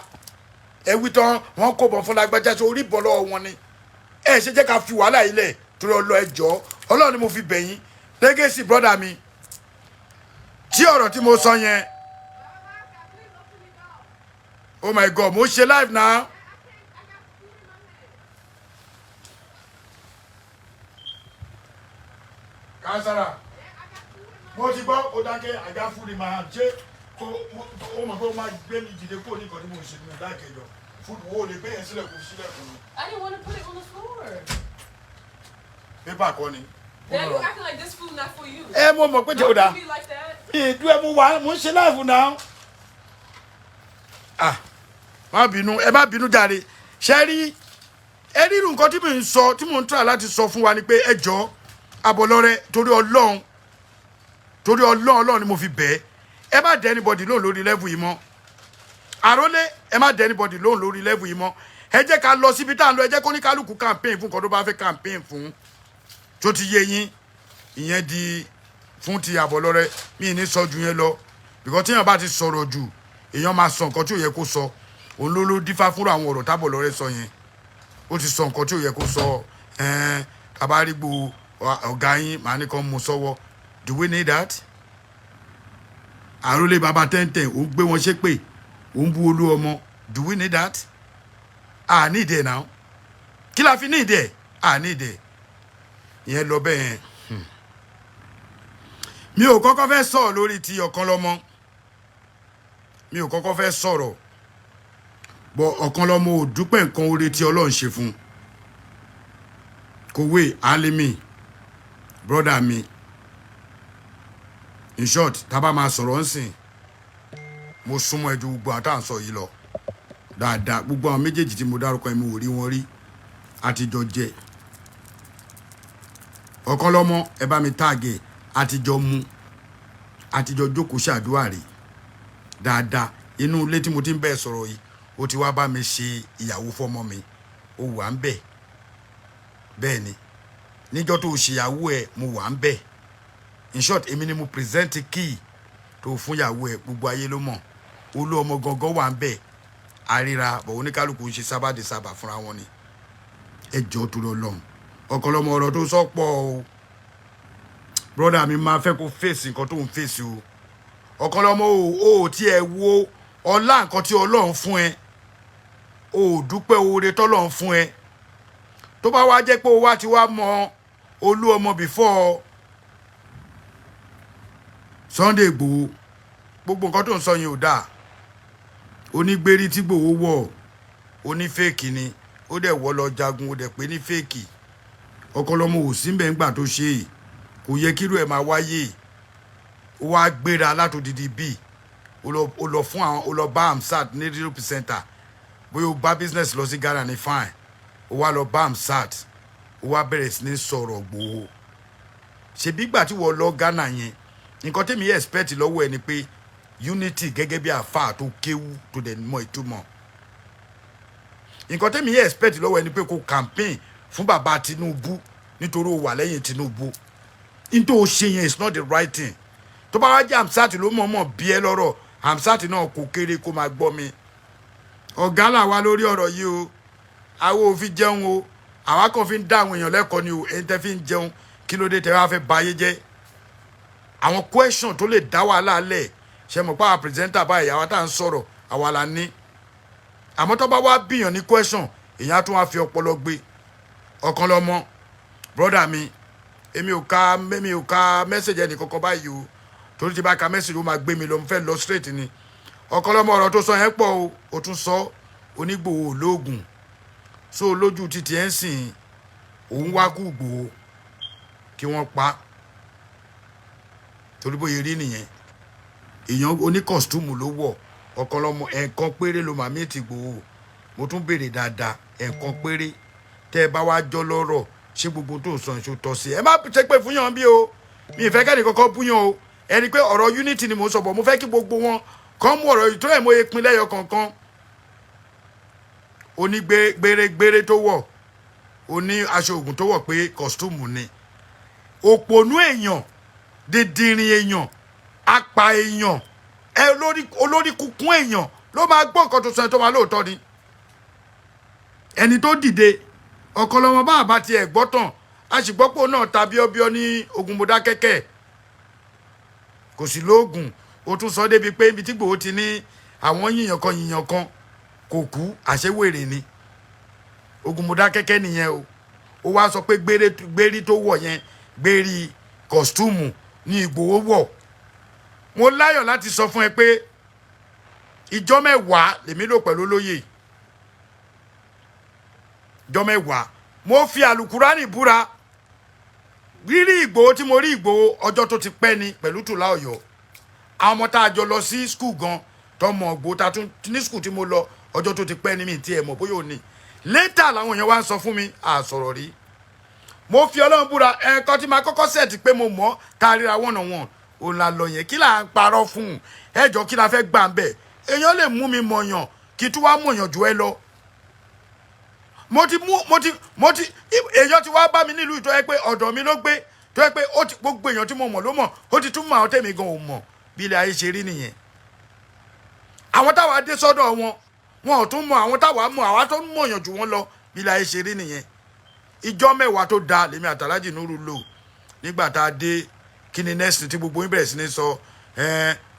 Ẹ wí tán, wọn kò bọ̀ fún lágbájá, ṣe orí bọ̀ lọ́wọ́ wọn ni. Ẹ ṣe jẹ́ ká fi wàhálà yìí lẹ̀ torí ọlọ́. Ẹ jọ, Ọlọ́run ni mo fi bẹ̀ yín. Legacy, brother mi, tí ọ̀rọ̀ tí mo sọ yẹn, oh my God, mo ṣe live now. Kansara, mo ti gbọ́, ó dákẹ́. Àga fún ni màá ṣe kó ó mọ̀ pé ó máa gbé mi jìde kó ní nǹkan tí mo ṣe nínú dákẹ́jọ fún wo lè gbé yẹn sílẹ̀ kó sílẹ̀ kó. I didn't want to put it on the floor. Pépà kọ́ ni. Now you acting like this food not for you. Ẹ mo mọ̀ pé jẹ́ òdà. Don't do me like that. Ìdú ẹ, mo wà, mo ń ṣe live náà. Ah, má bínú, ẹ má bínú jàre. Ṣe rí ẹ rí irú nǹkan tí mò ń sọ, tí mò ń try láti sọ fún wa ni pé ẹ jọ, Abọlọ́rẹ́, torí Ọlọ́run, torí Ọlọ́run, Ọlọ́run ni mo fi bẹ̀ ẹ́, ẹ má dẹ́ anybody lóhùn lórí level yìí mọ́. Àrólé, ẹ má dẹ́ anybody lóhùn lórí level yìí mọ́. Ẹ jẹ́ ká lọ síbi tá à ń lọ. Ẹ jẹ́ kó ní kálukú campaign fún nǹkan tó bá fẹ́ campaign fún, tó ti yé yín. Ìyẹn di fún ti Àbọ̀lọ́rẹ́. Mi ní sọ ju yẹn lọ, because tíyẹn bá ti sọ̀rọ̀ jù, èèyàn máa sọ nǹkan tí ò yẹ kó sọ. Òun ló dífá fúnra àwọn ọ̀rọ̀ tábọ̀lọ́rẹ́ sọ yẹn. Ó ti sọ nǹkan tí ò yẹ kó sọ. Ẹ̀ẹ́n tabarígbó ọ̀gá yín, màá ní kàn mú sọ́wọ́. Do we need that? Àrólé baba tẹ́ntẹ́n, òun gbé wọn ṣépè, òun bú olú ọmọ. Do we need that? À ní ìdí ẹ̀ náà, kí la fi ní ìdí ẹ̀? À ní ìdí ẹ̀. Ìyẹn lọ bẹ́ẹ̀ yẹn. Mi ò kọ́kọ́ fẹ́ sọ̀rọ̀ lórí ti Ọ̀kanlọ́mọ. Mi ò kọ́kọ́ fẹ́ sọ̀rọ̀ bọ̀. Ọ̀kanlọ́mọ ò dúpẹ́ nǹkan oore tí Ọlọ́run ṣe fún un. Kòwé Alimi, brother mi, in short, tá a bá máa sọ̀rọ̀ ńsìn, mo súnmọ́ ẹ ju gbogbo àwọn tá à ń sọ yìí lọ dáadáa. Gbogbo àwọn méjèèjì tí mo dárúkọ, mi ò rí wọn rí, àtijọ́ jẹ. Ọ̀kanlọ́mọ, ẹ bá mi tag ẹ̀. Àtijọ́ mu, àtijọ́ jókòó ṣàdúrà rí dáadáa. Inú ilé tí mo ti ń bẹ́ẹ̀ sọ̀rọ̀ yìí, ó ti wá bá mi ṣe ìyàwó fọ́mọ mi, ó wà ń bẹ̀. Bẹ́ẹ̀ ni, níjọ́ tó ṣèyàwó ẹ̀, mo wà ń bẹ̀. In short, èmi ni mo present key tó fún ìyàwó ẹ̀. Gbogbo ayé ló mọ̀. Olú ọmọ gangan wà ń bẹ̀. Àríra bọ̀, oníkálukú ń ṣe sábàdé sábà fúnra wọn ni. Ẹ jọ, tó lọ lọ́hùn, Ọ̀kanlọ́mọ, ọ̀rọ̀ tó sọ pọ̀ o. Brother mi, máa fẹ́ kó fèsì nǹkan tó ń fèsì o. Ọ̀kanlọ́mọ, o ò tiẹ̀ wo ọlá nǹkan tí Ọlọ́run fún ẹ, o ò dúpẹ́ oore tọ́lọ́run fún ẹ. Tó bá wá jẹ́ pé o wá ti wá mọ olú ọmọ before Sunday Igboho, gbogbo nǹkan tó ń sọ yẹn ò dáa. Onígbérí tí Igboho wọ̀, oní fake ni. Ó dẹ̀ wọ́ lọ jagun, ó dẹ̀ pé ní fake. Ọ̀kanlọ́mọ, ò sí mbẹ̀ ńgbà tó ṣe é. Kò yẹ kírú ẹ̀ máa wáyé. Ó wá gbéra látòdìdí bíi ó lọ fún àwọn, ó lọ bá Amsat ní Europe Center. Bóyá ó bá business lọ sí Ghana ní, fine. Ó wá lọ bá Amsat, ó wá bẹ̀rẹ̀ sí ní sọ̀rọ̀ Gbòho. Ṣebí ìgbà tí wọ́n lọ Ghana yẹn, nǹkan tèmi expect lọ́wọ́ ẹ ni pé unity, gẹ́gẹ́ bí àáfàá tó kéwú, tó dẹ̀ mọ ìtumọ̀, nǹkan tèmi expect lọ́wọ́ ẹ ni pé kó campaign fún bàbá Tinubu, nítorí ó wà lẹ́yìn Tinubu. Nítorí ó ṣe yẹn is not the right thing. Tó bá wá jẹ́ Amsat ló mọ̀ọ́mọ̀ bí ẹ lọ́rọ̀, Amsat náà kò kéré kó máa gbọ́ mi. Ọ̀gá là wá lórí ọ̀rọ̀ yìí o. Àwọn ò fi jẹun o, àwa kàn fi ń dá àwọn èèyàn lẹ́kọ̀ọ́ ni o. Ẹ̀yin tẹ́ fi ń jẹun, kí ló dé tẹ́ wá fẹ́ ba ayé jẹ́? Àwọn question tó lè dá wàhálà lẹ̀, ṣe mọ̀ pé àwọn presenter báyìí, àwa tá à ń sọ̀rọ̀, àwa la ní. Àmọ́ tó bá wá bíyàn ní question, èèyàn á tún wá fi ọpọlọ gbé. Ọ̀kanlọ́mọ, brother mi, èmi ò ka message ẹnì kankan báyìí o, torí tí bá ka message, ó máa gbé mi lọ. Mo fẹ́ lọ straight ni. Ọ̀kanlọ́mọ, ọ̀rọ̀ tó sọ yẹn pọ̀ o. Ó tún sọ onígbòho lóògùn so lójú títí ẹ̀ ń sìn, òun wá kú Ìgbòho kí wọ́n pa, torí bóyá rí nìyẹn. Èèyàn oní costume ló wọ̀. Ọ̀kanlọ́mọ, ẹ̀ẹ̀kan péré ló máa meet Ìgbòho. Mo tún béèrè dáadáa, ẹ̀ẹ̀kan péré. Tẹ́ ẹ bá wá jọ lọ́rọ̀, ṣé gbogbo tó sọ èso tọ́ sí? Ẹ má ṣe pé fún yàn bí o. Mi ì fẹ́ kẹ́ni kọ́kọ́ bú yàn o. Ẹni pé ọ̀rọ̀ unity ni mò ń sọ bọ̀. Mo fẹ́ kí gbogbo wọn kàn mú ọ̀rọ̀ yìí tó ẹ̀ mọ́ epin lẹ́yọ kọ̀ọ̀kan. Oní gbére tó wọ̀, oní aṣọ ògùn tó wọ̀, pé costume ni. Òpònú èèyàn, dìndìnrín èèyàn, apà èèyàn, ẹ olórí olórí kúkún èèyàn ló máa gbọ́ nǹkan tó sọ ẹ tó máa lóòótọ́ ni. Ẹni tó dìde ọ̀kọlọmọ bá àbá tiẹ̀ gbọ́ tàn, a sì gbọ́ pé òun náà ta bíọ́bíọ́ ní ogun Mọdákẹ́kẹ́, kò sí lóògùn. Ó tún sọ débi pé ibi tí Ìgbòho ti ní àwọn yìnyín kan yìnyín kan kò kú, àṣewèrè ni ogun Mọdákẹ́kẹ́ nìyẹn o. Ó wá sọ pé gbérí tó wọ̀ yẹn, gbérí costume ní Ìgbòho wọ̀. Mo láyọ̀ láti sọ fún ẹ pé ìjọ 10 lèmi lò pẹ̀lú olóyè, ìjọ 10. Mo fi àlùkùránì búra, rírí Ìgbòho tí mo rí Ìgbòho, ọjọ́ tó ti pẹ́ ni pẹ̀lú Tùlá Ọ̀yọ́. Àwọn ọmọ tá a jọ lọ sí school gan tọmọ Ìgbòho tá a tún ní school tí mo lọ, ọjọ́ tó ti pẹ́ ni. Mi ti ẹ̀ mọ̀ bóyá ò ní later làwọn èèyàn wá ń sọ fún mi àsọ̀rọ̀ rí. Mo fi Ọlọ́run búra, ẹ̀ẹ̀kan tí máa kọ́kọ́ set pé mo mọ̀ tá a ríra one on one, òun la lọ yẹn. Kí là ń parọ́ fún un? Ẹjọ́, kí la fẹ́ gbà ń bẹ̀? Èèyàn lè mú mi mọ̀yàn kí tún wá mọ̀yàn jù ẹ lọ. Mo ti mú mo ti mo ti èèyàn ti wá bá mi nílùú tó yẹ pé ọ̀dọ̀ mi ló gbé, tó yẹ pé ó ti gbogbo èèyàn tí mo mọ̀ ló mọ̀, ó ti tún mọ̀ àwọn tẹ̀mí gan ò mọ̀. Bí ilẹ̀ ayé ṣe rí nìyẹn. Àwọn táwa dé sọ́dọ̀ wọn, wọn ò tún mọ̀ àwọn táwa mọ̀, àwa tó mọ̀yàn jù wọ́n lọ. Bí ilẹ̀ ayé ṣe rí nìyẹn. Ìjọ 10 tó da lèmi àtàlájì Nuru lò nígbà tá a dé. Kí ni next tí gbogbo yín bẹ̀rẹ̀ sí ní sọ?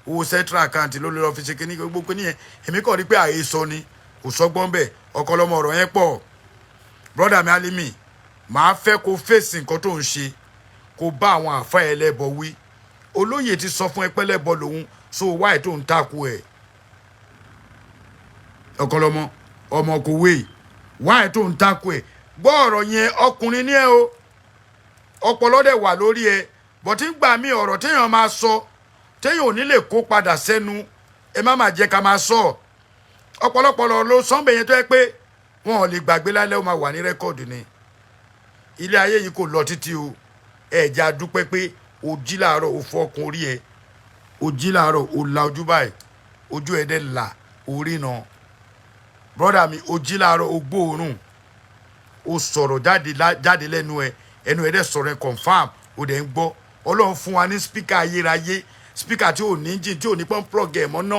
Owó central account ló lè lọ fi ṣe kíní gbogbo kíní yẹn. Èmi kàn rí pé àhesọ ni, kò sọgbọ́n bẹ́ẹ̀. Ọ̀kọlọmọ, ọ̀rọ̀ yẹn pọ̀. Brother mi Alimi, màá fẹ́ kó fèsì nǹkan tó ń ṣe, kó bá àwọn àfa ẹlẹ́bọ wí. Olóyè ti sọ fún ẹ pẹ́lẹ́bọ lòun, so wáyé tó ń takò ẹ̀? Ọ̀kọlọmọ ọmọ kò wé, wáyé tó ń takò ẹ̀? Gbọ́ ọ̀rọ̀ yẹn, ọkùnrin ní ẹ o, ọpọlọ dẹ̀ wà lórí ẹ bọ̀tí ń gbà mí. Ọ̀rọ̀ téèyàn máa sọ téèyàn ò ní lè kó padà sẹ́nu, ẹ má máa jẹ́ ká máa sọ. Ọ̀pọ̀lọpọ̀ lọ ló sọ́nbẹ̀ yẹn tó yẹ pé wọn ò lè gbàgbé lálẹ́, ó máa wà ní record ni. Ilé ayé yìí kò lọ títí o. Ẹ̀jẹ̀ adúpẹ́ pé o jí láàárọ̀, o fọkùn orí ẹ, o jí láàárọ̀, o la ojú báyìí, ojú ẹ dẹ̀ là orí náà. Brother mi, o jí láàárọ̀, o gbóòórùn, o sọ̀rọ̀ jáde jáde lẹ́nu ẹ, ẹnu ẹ dẹ̀ sọ̀rọ̀ ẹ confirm, o dẹ̀ ń gbọ́. Ọlọ́run fún wa ní speaker ayérayé, speaker tí ò ní jìn, tí ò ní pọ́n plug ẹ̀ mọ́ ná,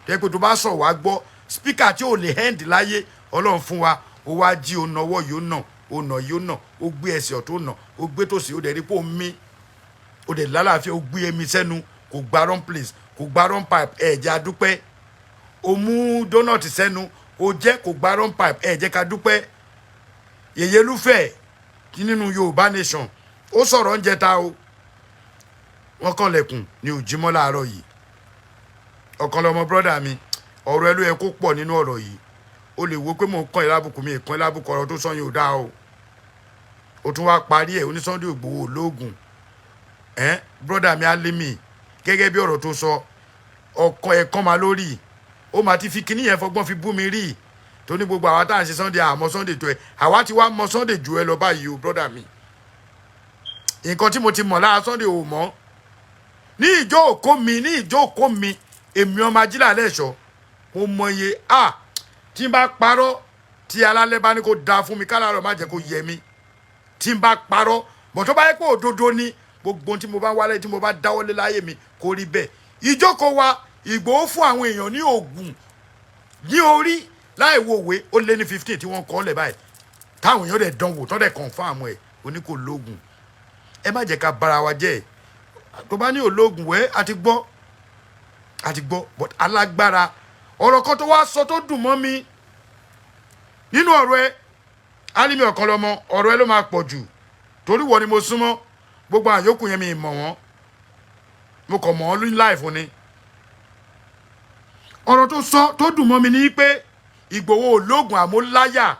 tẹ́ pé tó bá sọ̀ wá gbọ́, speaker tí ò lè end láyé. Ọlọ́run fún wa. Ó wá jí, o nọwọ́ yóò nà, o nà yóò nà, ó gbé ẹsẹ̀ ọ̀tún nà, ó gbé tòsí, ó dẹ̀ rí pé ó mí, ó dẹ̀ lálàáfíà, ó gbé ẹmi sẹ́nu, kò gba wrong place, kò gba wrong pipe. Ẹ̀jẹ̀ adúpẹ́. Ó mú donut sẹ́nu, ó jẹ́, kò gba wrong pipe. Ẹ̀jẹ̀ ká dúpẹ́. Yèyélúfẹ̀ kí nínú Yorùbá nation, ó sọ̀rọ̀ oúnjẹ ta o. Wọ́n kànlẹ̀kùn ní òjímọ́ láàárọ̀ yìí. Ọ̀kan lọmọ, brother mi, ọ̀rọ̀ ẹ ló yẹ kó pọ̀ nínú ọ̀rọ̀ yìí. O lè wo pé mò ń kàn ẹ́ lábùkù, mi ìkàn ẹ́ lábùkù. Ọ̀rọ̀ tó sọ yín ò dáa o. Ó tún wá parí ẹ̀ oní Sunday Igboho lóògùn ẹ̀. Brother mi Alimi, gẹ́gẹ́ bí ọ̀rọ̀ tó sọ, ọkàn ẹ̀kan máa lórí ó máa ti fi kíní yẹn fọgbọ́n fi bú mi rí, tó ní gbogbo àwa tá à ń ṣe Sunday, àmọ́ Sunday tó ẹ, àwa ti wá mọ Sunday jù ẹ lọ báyìí o. Brother mi, nǹkan tí mo ti mọ̀ lára Sunday ò mọ̀. Ní ìjọ òkó mi, ní ìjọ òkó mi, èmi ọmọ ajílẹ̀ lẹ́ṣọ̀, mo mọye a tí n bá parọ́, tí alálẹ́ bá ní kó da fún mi, kálárọ̀ má jẹ́ kó yẹ mi tí n bá parọ́ bọ̀. Tó bá yẹ pé òdodo ni gbogbo tí mo bá wálé, tí mo bá dáwọ́lé láyé mi, kó rí bẹ́ẹ̀. Ìjókòó wa, Ìgbòho fún àwọn èèyàn ní oògùn ní orí láì wo òwe, ó lé ní 15 tí wọ́n kọ́ lẹ̀ báyìí, táwọn èèyàn dẹ̀ dánwò, tó dẹ̀ confirm ẹ̀. Oní kò lóògùn. Ẹ má jẹ́ ká bára wa jẹ́. Tó bá ní olóògùn wẹ́, àti gbọ́, àti gbọ́. But alágbára ọ̀rọ̀ kan tó wá sọ tó dùn mọ́ mi nínú ọ̀rọ̀ ẹ, Álímì Ọ̀kanlọ́mọ, ọ̀rọ̀ ẹ ló máa pọ̀ jù torí wọ́n ni mo súnmọ́. Gbogbo àyókù yẹn, mi mọ̀ wọ́n, mo kàn mọ̀ ọ́n ní láìfún ni. Ọ̀rọ̀ tó sọ tó dùn mọ́ mi ní pé Ìgbòho olóògùn àmúláyà.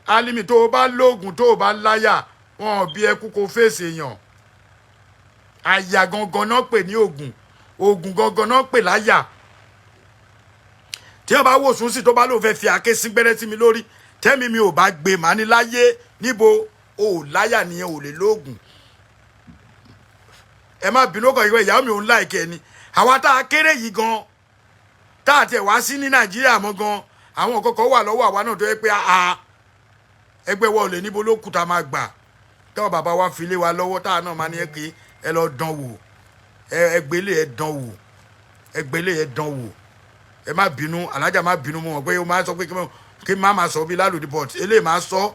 Álímì, tó o bá lóògùn, tó o bá láyà, wọn ò bí ẹkú kó fèsì èèyàn. Àyà gangan náà pè ní ògùn, ògùn gangan náà pè láyà. Tí wọn bá wò sùn sí, tó bá lóun fẹ́ fi àáké sí gbẹ́rẹ́ sí mi lórí, Tẹ́mi mi ò bá gbé, màá ní láyé níbo o ò láyà nìyẹn, ò lè lóògùn. Ẹ má bínú, ọkọ̀ ìwé ìyàwó mi ò ń like ẹ ni. Àwa tá a kéré yìí gan, tá a tiẹ̀ wá sí ní Nàìjíríà mọ́ gan, àwọn kọ̀ọ̀kan wà lọ́wọ́ àwa náà tó yẹ pé a ẹgbẹ́ wa ò lè níbo ló kù tá a máa gbà, táwọn bàbá wa fi lé wa lọ́wọ́, táwa náà máa ní ẹ kí ẹ lọ dán wò, ẹ gbélé, ẹ dán wò, ẹ gbélé, ẹ dán wò. Ẹ má bínú, alájà, má bínú. Mọ́ wọn pé ó máa sọ pé kí má máa sọ bí lálùdí, but eléyìí máa sọ.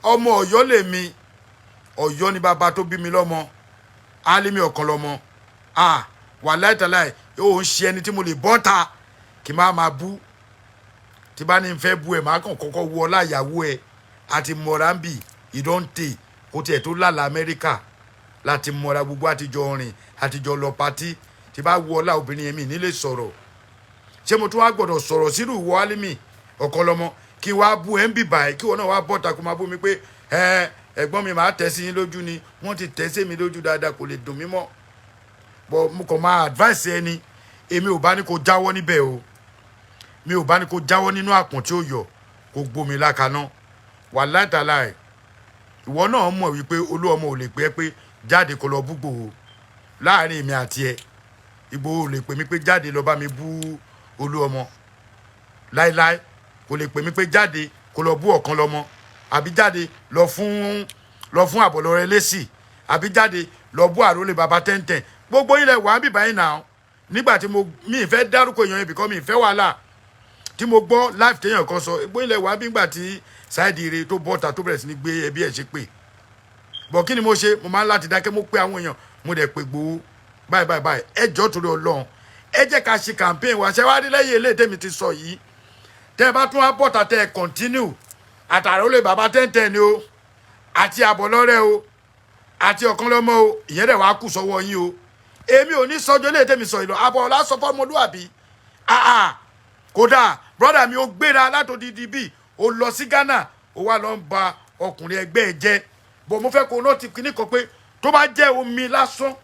Ọmọ Ọ̀yọ́ lèmi, Ọ̀yọ́ ni bàbá tó bí mi lọ́mọ. Álímì ọ̀kan lọ́mọ. Ah, wàláì tàláì, ó ń ṣe ẹni tí mo lè bọ́ ta kí má máa bú. Tí bá ní fẹ́ bú ẹ, máa kàn kọ́kọ́ wọ ọlá ìyàwó ẹ àti mọ̀rámbì ìdọ́ǹtè kó tiẹ̀ tó lálàá Amẹ́ríkà láti mọ̀ra gbogbo, àtijọ́ rìn, àtijọ́ lọ party. Tí bá wọ ọlá obìnrin yẹn, mi nílé sọ̀rọ̀. Ṣé mo tún wá gbọ́dọ̀ sọ̀rọ̀ sírù ìwọ Álímì ọ̀kan lọ́mọ, kí wàá bú ẹ ń bì báyìí, kí wọn náà wàá bọ̀ta kó máa bú mi pé ẹ ẹ̀gbọ́n mi máa tẹ̀ sí yín lójú ni? Wọ́n ti tẹ̀ sí mi lójú dáadáa, kò lè dùn mí mọ́. But mo kàn máa advice ẹni, èmi ò bá ní kó jáwọ́ níbẹ̀ o. Mi ò bá ní kó jáwọ́ nínú àpọ̀n tí ó yọ kó gbómi lákaná. Wàláì tàláì, ìwọ náà mọ̀ wípé olú ọmọ ò lè pè é pé jáde kó lọ bú Ìgbòho. Láàrin èmi àti ẹ, Ìgbòho ò lè pè mí pé jáde lọ bá mi bú olú ọmọ láíláí. Kò lè pè mí pé jáde kó lọ bú ọ̀kan lọ́mọ, àbí jáde lọ fún àbọ̀lọ́rẹ́ lẹ́sì, àbí jáde lọ bú àrólé baba tẹ́ntẹ́n. Gbogbo ilẹ̀ wà á bì báyìí náà. Nígbà tí mo mi ì fẹ́ dárúkọ èèyàn yẹn bìkọ́ mi ì fẹ́ wàhálà, tí mo gbọ́ live téèyàn kan sọ, gbogbo ilẹ̀ wà á bí gbà tí Saheed Ire tó bọ́ta, tó bẹ̀rẹ̀ sí ní gbé ẹbí ẹ̀ ṣe pé bọ̀, kí ni mo ṣe? Mo máa ń láti dákẹ́. Mo pé àwọn èèyàn, mo dẹ̀ pé Gbowó báyìí báyìí báyìí. Ẹ jọ̀ọ́, torí Ọlọ́run, ẹ jẹ́ ká ṣe campaign wa. Ṣé wàá rí lẹ́yìn eléyìí tèmi ti sọ yìí, tẹ́ ẹ bá tún wá bọ̀tà, tẹ́ ẹ continue àtàrà ó lè bàbá tẹ́ntẹ́n ni o, àti àbọ̀lọ́rẹ́ o, àti ọ̀kan lọ́mọ o, ìyẹn dẹ̀ wàá kù sọ́wọ́ yín o. Èmi ò ní sọjọ́ eléyìí tèmi sọ ìlọ àbọ̀ ọ̀la sọ fọ́mọlúàbí. Àà, kódà brother mi, ó gbéra látòdìdí bíi ó lọ sí Ghana, ó wá lọ ń ba ọkùnrin ẹgbẹ́ ẹ jẹ́. Bọ̀ mo fẹ́ kó o ti kíní kan pé tó bá jẹ́ omi lásán,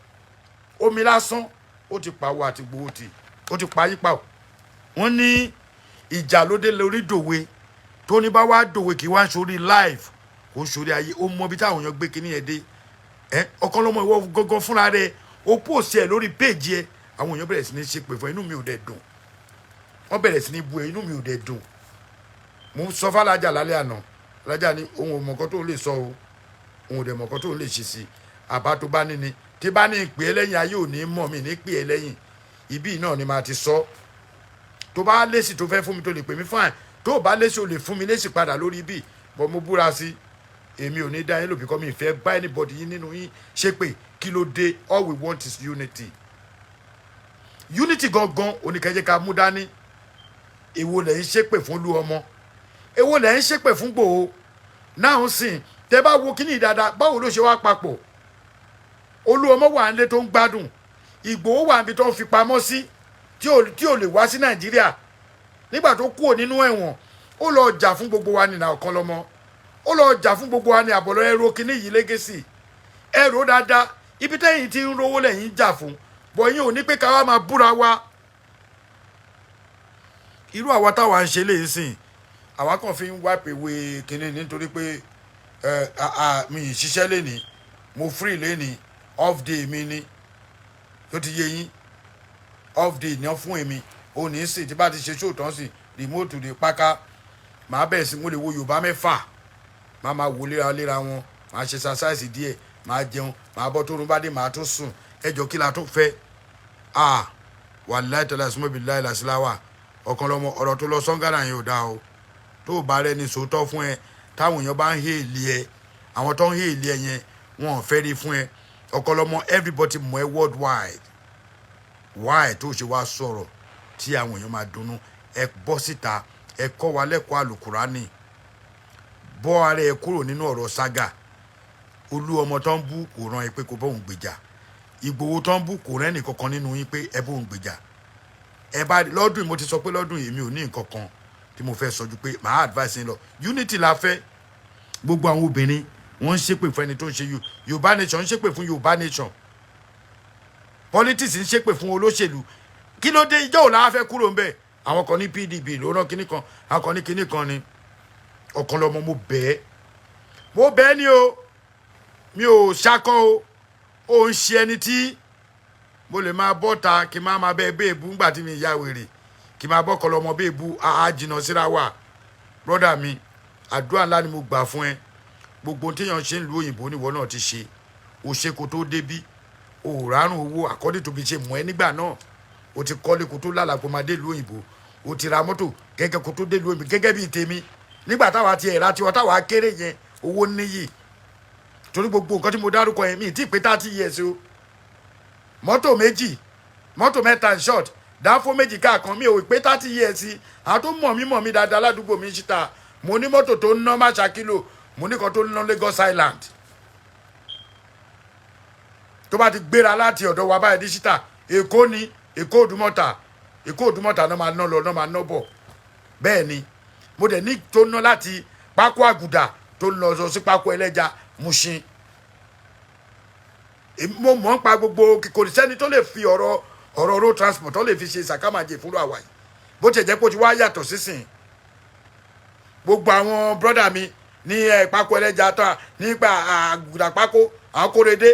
omi lásán, ó ti pàwọ́ àti gbowó tì, ó ti pa yípa o. Wọ́n ní ìjà ló dé lórí dòwe, tó ní bá wá dòwe, kì í wá ń sórí live, kò ń sórí ayé. Ó mọ ibi táwọn èèyàn gbé kíní yẹn dé. Ẹ ọ̀kan lọ́mọ, ìwọ gángan fúnra rẹ, ó post ẹ lórí péèjì ẹ, àwọn èèyàn bẹ̀rẹ̀ sí ní ṣépè fún ẹ. Inú mi ò dẹ̀ dùn. Wọ́n bẹ̀rẹ̀ sí ní bu ẹ, inú mi ò dẹ̀ dùn. Mo ń sọ fàlájà lálẹ́ àná, alájà ní òun ò mọ̀ nǹkan tó lè sọ o, òun ò dẹ̀ mọ̀ nǹkan tó lè ṣe sí. Àbá tó bá ní ni tí bá ní pè é lẹ́yìn ayé, ò ní mọ̀ mí ní pè é lẹ́yìn. Ibí náà ni màá ti sọ. Tó bá lésì tó fẹ́ fún mi, tó lè pè mí, fine. Tó bá lésì, ò lè fún mi lésì padà lórí ibí. Bọ́ mo búra sí, èmi ò ní dá yín lò bí kọ́ mi ìfẹ́ bá anybody yín nínú yín ṣe pé kí ló dé. All we want is unity. Unity gangan oníkẹ́jẹ́ ká mú dání. Èwo lẹ̀ ń ṣépè fún olú ọmọ? Èwo lẹ̀ ń ṣépè fún Gbòho náà ń sìn? Tẹ́ bá wo kíní dáadáa, báwo ló ṣe wá papọ̀? Olú ọmọ wà nílé tó ń gbádùn, Ìgbòho wà níbi tó ń fi pamọ́ sí, tí ò lè wá sí Nàìjíríà. Nígbà tó kúrò nínú ẹ̀wọ̀n, ó lọ jà fún gbogbo wa nìyà. Ọ̀kan lọ́mọ, ó lọ jà fún gbogbo wa ní àbọ̀lọ́. Ẹ̀rọ kíní yìí lẹ́gẹ̀sì, ẹ̀rọ dáadáa. Ibi tẹ́yìn tí ń rówó lẹ́yìn jà fún bọ̀, yín ò ní pé ká wá máa búra wa. Irú àwa táwa ń ṣe léyìí sìn, àwa kàn fi ń wipe away kínní nítorí pé ẹ mi ì ṣiṣẹ́ lénìí, mo free lénìí, off day mi ni. Tó ti yé yín, off day ní fún èmi. Ò ní sìn tí bá ti ṣe show tán sí remote lè páká, màá bẹ̀rẹ̀ sí, mo lè wo Yorùbá mẹ́fà, màá máa wò léraléra wọn, màá ṣe exercise díẹ̀, màá jẹun, màá bọ́ tó rún bá dé, màá tún sùn. Ẹjọ́, kí la tún fẹ́? Ah, wàláì tẹ́lẹ̀ sùnmọ́ láì làṣìláwà. Ọ̀kan lọ́mọ, ọ̀rọ̀ tó lọ sọ́ngàrà yẹn ò dáa o. Tó o bá rẹni sòótọ́ fún ẹ, táwọn èèyàn bá ń hail ẹ, àwọn tó ń hail ẹ yẹn, wọn ò fẹ́ rí fún ẹ. Ọ̀kan lọ́mọ, everybody mọ̀ ẹ́ worldwide. Why tó ṣe wá sọ̀rọ̀ tí àwọn èèyàn máa dunnú? Ẹ bọ́ síta, ẹ kọ́ wa lẹ́kọ̀ọ́ àlùkùránì. Bọ́ ara ẹ kúrò nínú ọ̀rọ̀ saga. Olú ọmọ tó ń bú kò ràn ẹ pé kò bóun gbèjà. Ìgbòho tó ń bú kò rẹ́ nìkankan nínú yín pé ẹ bóun gbèjà. Ẹ bá lọ́dún yìí, mo ti sọ pé lọ́dún yìí, mi ò ní nǹkan kan tí mo fẹ́ sọ ju pé màá advice yín lọ. Unity la fẹ́. Gbogbo àwọn obìnrin, wọ́n ń ṣépè fún ẹni tó ń ṣe Yorùbá nation, ń ṣépè fún Yorùbá nation, politics ń ṣépè fún olóṣèlú. Kí ló dé? Ìjọ́ ò láwa fẹ́ kúrò ńbẹ̀? Àwọn kan ní PDP ló rán kinní kan, àwọn kan ní kinní kan ni. Ọ̀kan lọ́mọ, mo bẹ́ẹ̀, mo bẹ́ẹ̀ ni o, mi ò ṣakọ o. Ó ń ṣe ẹni tí mo lè máa bọ́ ta kí n máa bẹ́ẹ̀ bẹ́ẹ̀ bú ńgbà tí mi ya wèrè, kí n máa bọ́ kọlọmọ bẹ́ẹ̀ bú àá jìnnà síra wa. Brọ́dà mi, àdúrà ńlá ni mo gbà fún ẹ. Gbogbo téèyàn ṣe ń lu òyìnbó níwọ náà ti ṣe, o ṣe kó tó débí, o ò rárùn owó àkọ́dé tó fi ṣe mọ́ ẹ nígbà náà. O ti kọ́lé kó tó lálàá kó máa dé ìlú òyìnbó, o ti ra mọ́tò gẹ́gẹ́ kó tó dé ìlú òyìnbó, gẹ́gẹ́ bíi tèmi nígbà táwa ti ẹ̀rá tiwa táwa kéré yẹn. Owó níyì torí gbogbo nǹkan tí mo dárúkọ yẹn, mi ì tí ì pé 30 years o. Mọ́tò méjì, mọ́tò mẹ́ta, in short, dáfó méjì káàkan, mi ò pé 30 years. Àwọn tó mọ̀ mí mọ̀ mí dáadáa ládùúgbò mi síta. Mo ní mọ́tò tó ń ná máṣá kílò, mo ní kan tó ń ná Lagos Island. Tó bá ti gbéra láti ọ̀dọ̀ wa báyìí dé síta, Èkó ni, Èkó Òdùmọ̀tà, Èkó Òdùmọ̀tà náà máa ná lọ, náà máa ná bọ̀. Bẹ́ẹ̀ ni mo dẹ̀ ní tó ná láti Pákó Àgùdà tó ń lọ sí Pákó Ẹlẹ́ja, Mushin. Mo mọ̀ ń pa gbogbo. Kò sẹ́ni tó lè fi ọ̀rọ̀ road transport tó lè fi ṣe sàkámàjẹ fúnra wa yìí, bó tiẹ̀ jẹ́ pé ó ti wá yàtọ̀ sísìn. Gbogbo àwọn brọ́dà mi ní Pákó Ẹlẹ́ja tó nípa Àgùdà, Pákó, àwọn Kórèdé,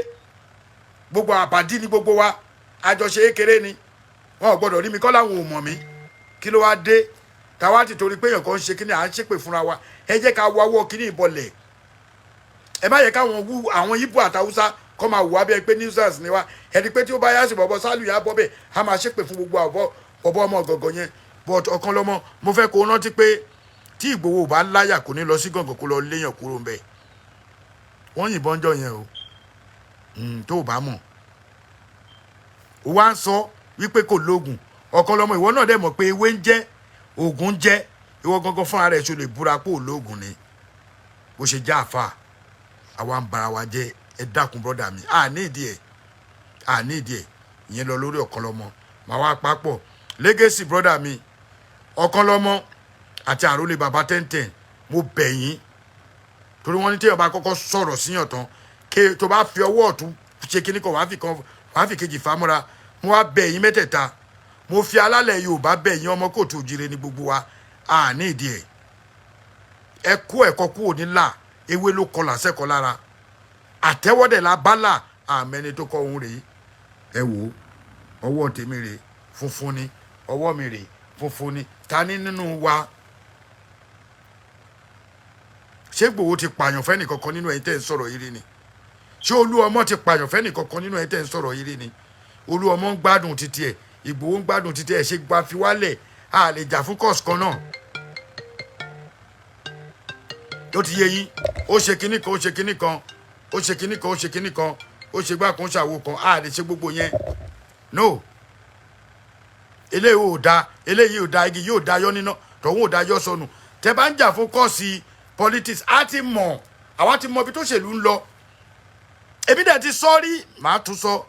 gbogbo àbàdí ní gbogbo wa, àjọṣe ékeré ni. Wọn ò gbọdọ̀ rí mi kọ́ láwọn ò mọ̀ mí. Kí ló wá dé táwa ti torí pé èèyàn kan ń ṣe kíní, à ń ṣépè fúnra wa? Ẹ jẹ́ ká wáwọ́ kíní ìbọlẹ̀. Ẹ má yẹ káwọn wú àwọn Yíbò àtàwùsá kọ́ máa wù wá bí ẹ pé nuisance ni wá. Ẹni pé tí ó bá yá sí bọ̀bọ̀ sálù yá bọ́ bẹ́ẹ̀, á máa ṣépè fún gbogbo àbọ̀ bọ̀bọ̀ ọmọ gọ̀gọ̀ yẹn. But ọ̀kan lọ́mọ, mo fẹ́ kó rántí pé tí Ìgbòho ò bá láyà, kò ní lọ sí gàngàn kó lọ léèyàn kúrò ń bẹ̀. Wọ́n yìnbọn jọ yẹn o. Tó o bá mọ̀, ó wá ń sọ wípé kò lóògùn. Ọ̀kan lọ́mọ, ìwọ náà dẹ̀ mọ̀ pé ewé ń jẹ́ oògùn ń jẹ́. Ìwọ gangan fúnra rẹ̀, ṣo lè búra pé ò lóògùn ni? Bó ṣe já àfà, àwa ń bara wa jẹ́. Ẹ dákun, brọ́dà mi, à ní ìdí ẹ̀, à ní ìdí ẹ̀. Ìyẹn lọ lórí ọ̀kan lọ́mọ. Màá wá papọ̀ legacy. Brọ́dà mi, ọ̀kan lọ́mọ àti àròlé bàbá tẹ́ntẹ́n, mo bẹ̀ yín, torí wọ́n ní téèyàn bá kọ́kọ́ sọ̀rọ̀ síyàn tán, ké tó bá fi ọwọ́ ọ̀tún ṣe kíní kan, wàá fi kan, wàá fi kejì fàmúra. Mo wá bẹ̀ yín mẹ́tẹ̀ẹ̀ta, mo fi alálẹ̀ Yorùbá bẹ̀ yín. Ọmọ kóòtù òjìrè ní gbogbo wa, à ní ìdí ẹ̀. Ẹ kó ẹ̀kọ́ kúrò nílà, ewé ló kọlà sẹ́kọ̀ọ́ lára, àtẹ́wọ́dẹ̀ la bálà àmẹ́ni tó kọ́ ohun rèé. Ẹ wò ó, ọwọ́ tèmi rèé, funfun ni ọwọ́ mi rèé, funfun ni. Ta ní nínú wa? Ṣé Ìgbòho ti pààyàn fẹ́nì kankan nínú ẹ̀yin tẹ́ ń sọ̀rọ̀ yìí rí ni? Ṣé Olú ọmọ ti pààyàn fẹ́nì kankan nínú ẹ̀yin tẹ́ ń sọ̀rọ̀ yìí rí ni? Olú ọmọ ń gbádùn títí ẹ̀, Ìgbòho ń gbádùn títí ẹ̀. Ṣe gba fi wálẹ̀? A lè jà fún cause kan náà. Ó ti yé yín. Ó ṣe kinní kan, ó ṣe kinní kan, ó ṣe kinní kan, ó ṣe kinní kan, ó ṣe gbá kan, ó ṣàwo kan. A lè ṣe gbogbo yẹn. No, eléyìí ò da, eléyìí ò da, igi yóò da yọ níná, tọ̀hún ò da yọ sọnù. Tẹ bá ń jà fún cause politics, á ti mọ̀, àwa ti mọ ibi tó ṣèlú ń lọ. Èmi dẹ̀ ti sọ rí, màá tún sọ.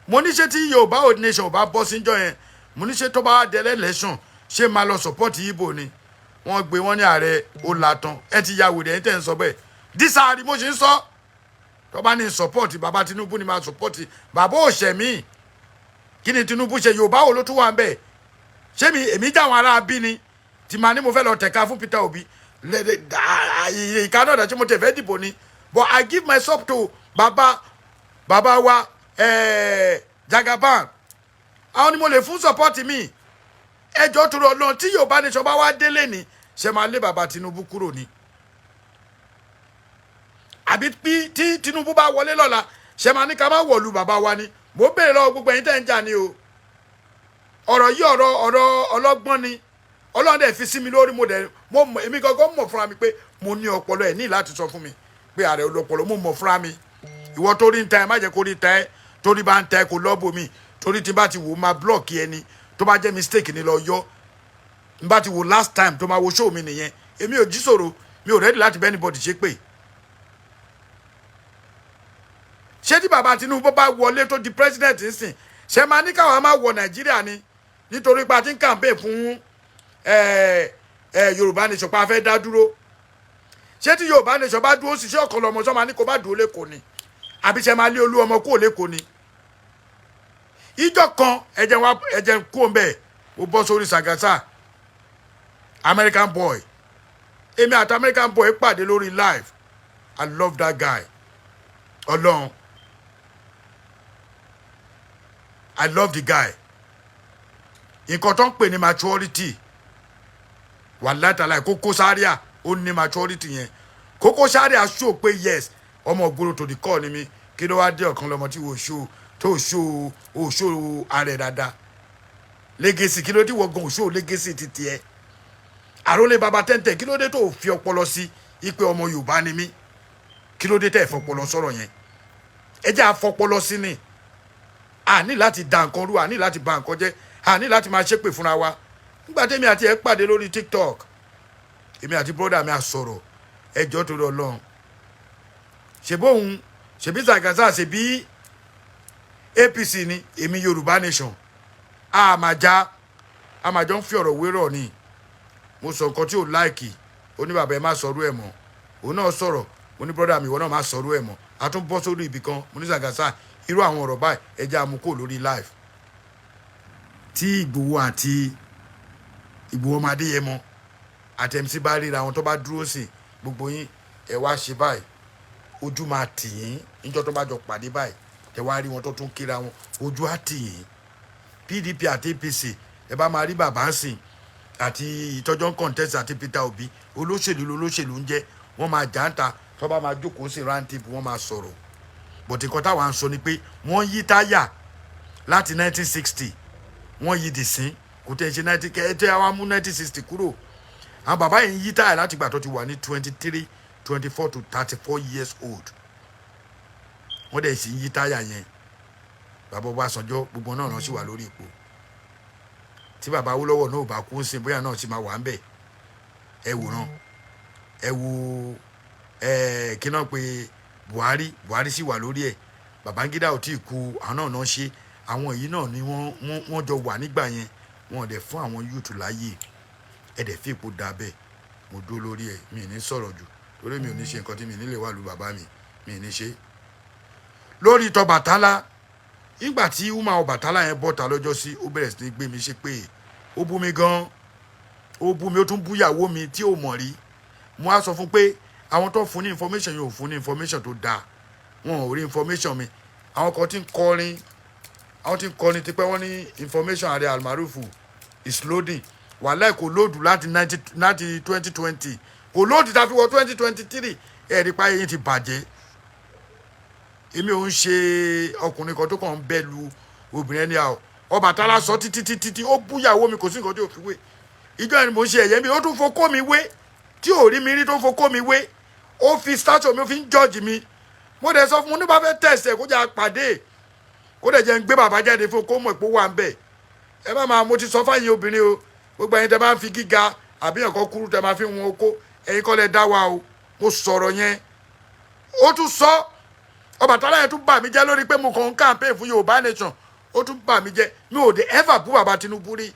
Mo ní ṣe tí Yorùbá ò nation ò bá bọ́ síjọ́ yẹn, mo ní ṣe tó bá délé election, ṣé máa lọ support Ìgbò ni? Wọ́n gbé wọ́n ní ààrẹ ó la tán. Ẹ ti ya wèrè, ẹ̀yin tẹ̀ ń sọ bẹ́ẹ̀. Dísàárì mo ṣe ń sọ, tó bá ní support bàbá Tinubu ni máa support. Bàbá òṣèmí, kí ni Tinubu ṣe? Yorùbá wo ló tún wà ń bẹ̀? Ṣé mi èmi já àwọn ará bí ni tí màá ní mo fẹ́ lọ tẹ̀ka fún Peter Obi? Ìka náà dẹ̀ tí mo tẹ̀ fẹ́ dìbò ni, but I give myself to bàbá, bàbá wa Jagaban. Àwọn ni mo lè fún support mi. Ẹjọ́ tó rọ lọ, tí Yorùbá nation bá wá délé ni, ṣe máa lé bàbá Tinubu kúrò ni? Àbí bí tí Tinubu bá wọlé lọ́la, ṣe máa ní ká má wọ̀lú bàbá wa ni? Mo béèrè lọ́wọ́ gbogbo ẹ̀yin tẹ́ ń jà ni o. Ọ̀rọ̀ yìí, ọ̀rọ̀ ọlọ́gbọ́n ni. Ọlọ́run dẹ̀ fi sí mi lórí. Mo dẹ̀ mo mọ̀, èmi gangan mọ̀ fúnra mi pé mo ní ọpọlọ. Ẹ̀ ní láti sọ fún mi pé ààrẹ ọlọpọlọ. Mo mọ̀ fúnra mi. Ìwọ tó rí ń ta ẹ, má jẹ́ kó rí ta ẹ. Torí bá ń ta ẹ, kó lọ́bù mi, torí tí bá ti wò, máa block ẹni. Tó bá jẹ́ mistake ni, lọ yọ. N bá ti wò last time tó máa wo show mi nìyẹn. Èmi ò jí sòrò, mi ò ready láti bẹ́ anybody ṣe pé. Ṣé tí bàbá Tinubu bá wọlé tó di president nsìn, ṣe máa ní káwọn máa wọ Nàìjíríà ni, nítorí pé a ti ń campaign fún ẹ ẹ Yorùbá nation pa, fẹ́ dá dúró? Ṣé tí Yorùbá nation bá dúró sí, ṣé ọ̀kan lọmọ sọ máa ní kó bá dúró lẹ́kọ̀ọ́ ni, àbí ṣe máa lé olú ọmọ kúrò lẹ́kọ̀ọ́ ni? Ìjọ kan, ẹ̀jẹ̀ wa, ẹ̀jẹ̀ kú òun bẹ́ẹ̀. Ó bọ́ sórí Sagasa, American boy. Èmi àti American boy pàdé lórí live. I love that guy. Ọlọ́run, I love the guy. Nǹkan tó ń pè ní maturity, wàláhì tàláhì, Koko Zaria, ó ní maturity yẹn. Koko Zaria show pé yes, ọmọ ògbóró tó di kọ́ ni mi. Kí ló wá dé ọ̀kan lọmọ tí wò show tó show ó show ara ẹ̀ dáadáa? Legacy, kí ló dé wọ́n gan ò show legacy ti tiẹ̀? Àrólé baba tẹ́ntẹ́, kí ló dé tó fi ọpọlọ sí ipe ọmọ Yorùbá ni mí? Kí ló dé tẹ́ ẹ̀ fọpọlọ sọ̀rọ̀ yẹn? Ẹ jẹ́ àfọpọlọ sí ni. A ní láti da nǹkan rú, a ní láti ba nǹkan jẹ́, a ní láti máa ṣépè fúnra wa. Nígbà tẹ́mi àti ẹ̀ pàdé lórí TikTok, èmi àti brother mi à sọ̀rọ̀. Ẹjọ́ torí Ọlọ́run, ṣèbó òun, ṣèbí Zagaza, ṣèbí APC ni, èmi Yorùbá Nation. Àmàjá àmàjọ ń fi ọ̀rọ̀ wérọ̀ ni. Mo sọ nǹkan tí ò like. Ó ní, "Bàbá, ẹ má sọ̀rọ̀ ẹ̀ mọ́." Òun náà sọ̀rọ̀. Mo ní, "Brother mi, ìwọ náà má sọ̀rọ̀ ẹ̀ mọ́." A tún bọ́ sórí ibì kan. Mo ní, "Zagaza, irú àwọn ọ̀rọ̀ báyìí, ẹ jẹ́ àmúkò lórí live." Tí Ìgbòho àti Ìgbòho ọmọ Adéyẹmọ àti MC bá ríra wọn, tó bá dúró sí gbogbo yín, ẹ wá ṣe báyìí, ojú máa tì yín. Níjọ́ tó bá jọ pàdé báyìí, tẹ wá rí wọn tó tún kíra wọn, ojú á tì yín. PDP àti APC, ẹ bá máa rí bàbá ń sìn àti ìtọ́jọ́ ń contest àti Peter Obi, olóṣèlú lolóṣèlú ń jẹ́. Wọ́n máa jà ń ta, tó bá máa jókòó sí round table, wọ́n máa sọ̀rọ̀. But nǹkan táwa ń sọ ni pé wọ́n yí táyà láti 1960, wọ́n yí dìsín. Kò tẹ̀ ṣe 90 kẹ́ ẹ tẹ́ wá mú 1960 kúrò. Àwọn bàbá yìí ń yí táyà láti ìgbà tó ti wà ní 23, 24 to 34 years old. Wọ́n dẹ̀ sì ń yí táyà yẹn. Bàbá Ọbásanjọ́, gbogbo náà lọ sí wà lórí ipò. Tí bàbá Awólọ́wọ̀ náà ò bá kú ń sìn, bóyá náà sì máa wà ń bẹ̀. Ẹ wòran, ẹ wo ẹ kí náà pé Buhari, Buhari sì wà lórí ẹ. Babangida ò tí ì kú, àwọn náà náà ṣe. Àwọn yìí náà ni wọ́n jọ wà nígbà yẹn. Wọ́n dẹ̀ fún àwọn youth láàyè. Ẹ dẹ̀ fi ipò dà bẹ́ẹ̀. Mo dúró lórí ẹ̀, mi ì ní sọ̀rọ̀ jù torí mi ò ní ṣe nǹkan tí mi ní lè wà lu bàbá mi, mi ì ní ṣe. Lórí tọbàtálá, nígbà tí umar Ọbàtálá yẹn bọ́ta lọ́jọ́ sí, ó bẹ̀rẹ̀ sí ní gbé mi ṣe pé ó bú mi gan, ó bú mi, ó tún bú ìyàwó mi tí ò mọ̀ rí. Mo á sọ fún pé àwọn tó fún ní information yóò fún ní information tó dáa. Wọn ò rí information mi. Àwọn kan tí ń kọrin, àwọn tí ń kọrin tipẹ́, wọ́n ní information ààrẹ Almarufu is loading. Wàhálà, kò load láti ninety, láti 2020, kò load tá a fi wọ 2023. Ẹ̀ẹ́dì pa eyín ti bàjẹ́. Èmi ò ń ṣe ọkùnrin kan tó kàn ń bẹ́ lu obìnrin ẹni àwọ̀. Ọbàtálá sọ títí títí tí ó búyàwó mi, kò sí nǹkan tí ò fi wé. Ìjọ ẹni mò ń ṣe ẹ̀yẹ́ mi, ó tún fokó mi wé, tí ò rí mi rí, tó fokó mi wé. Ó fi stature mi, ó fi ń judge mi. Mo dẹ̀ sọ fún un ní bá fẹ́ tẹ̀sẹ̀, kó jẹ́ àpàdé, kó dẹ̀ jẹ́ ń gbé bàbá jáde fún kó mọ̀ pé ó wà ń bẹ̀. Ẹ má máa, mo ti sọ fáyín obìnrin o, gbogbo ẹ̀yin tẹ bá ń fi gíga àbí nǹkan kúrú tẹ máa fi wọn okó, ẹ̀yin kọ́ lẹ dá wa o. Mo sọ̀rọ̀ yẹn, ó tún sọ. Ọbàtálá yẹn tún bà mí jẹ́ lórí pé mo kàn ń campaign fún Yorùbá Nation. Ó tún bà mí jẹ́. Mi ò dé ever bú bàbá Tinubu rí.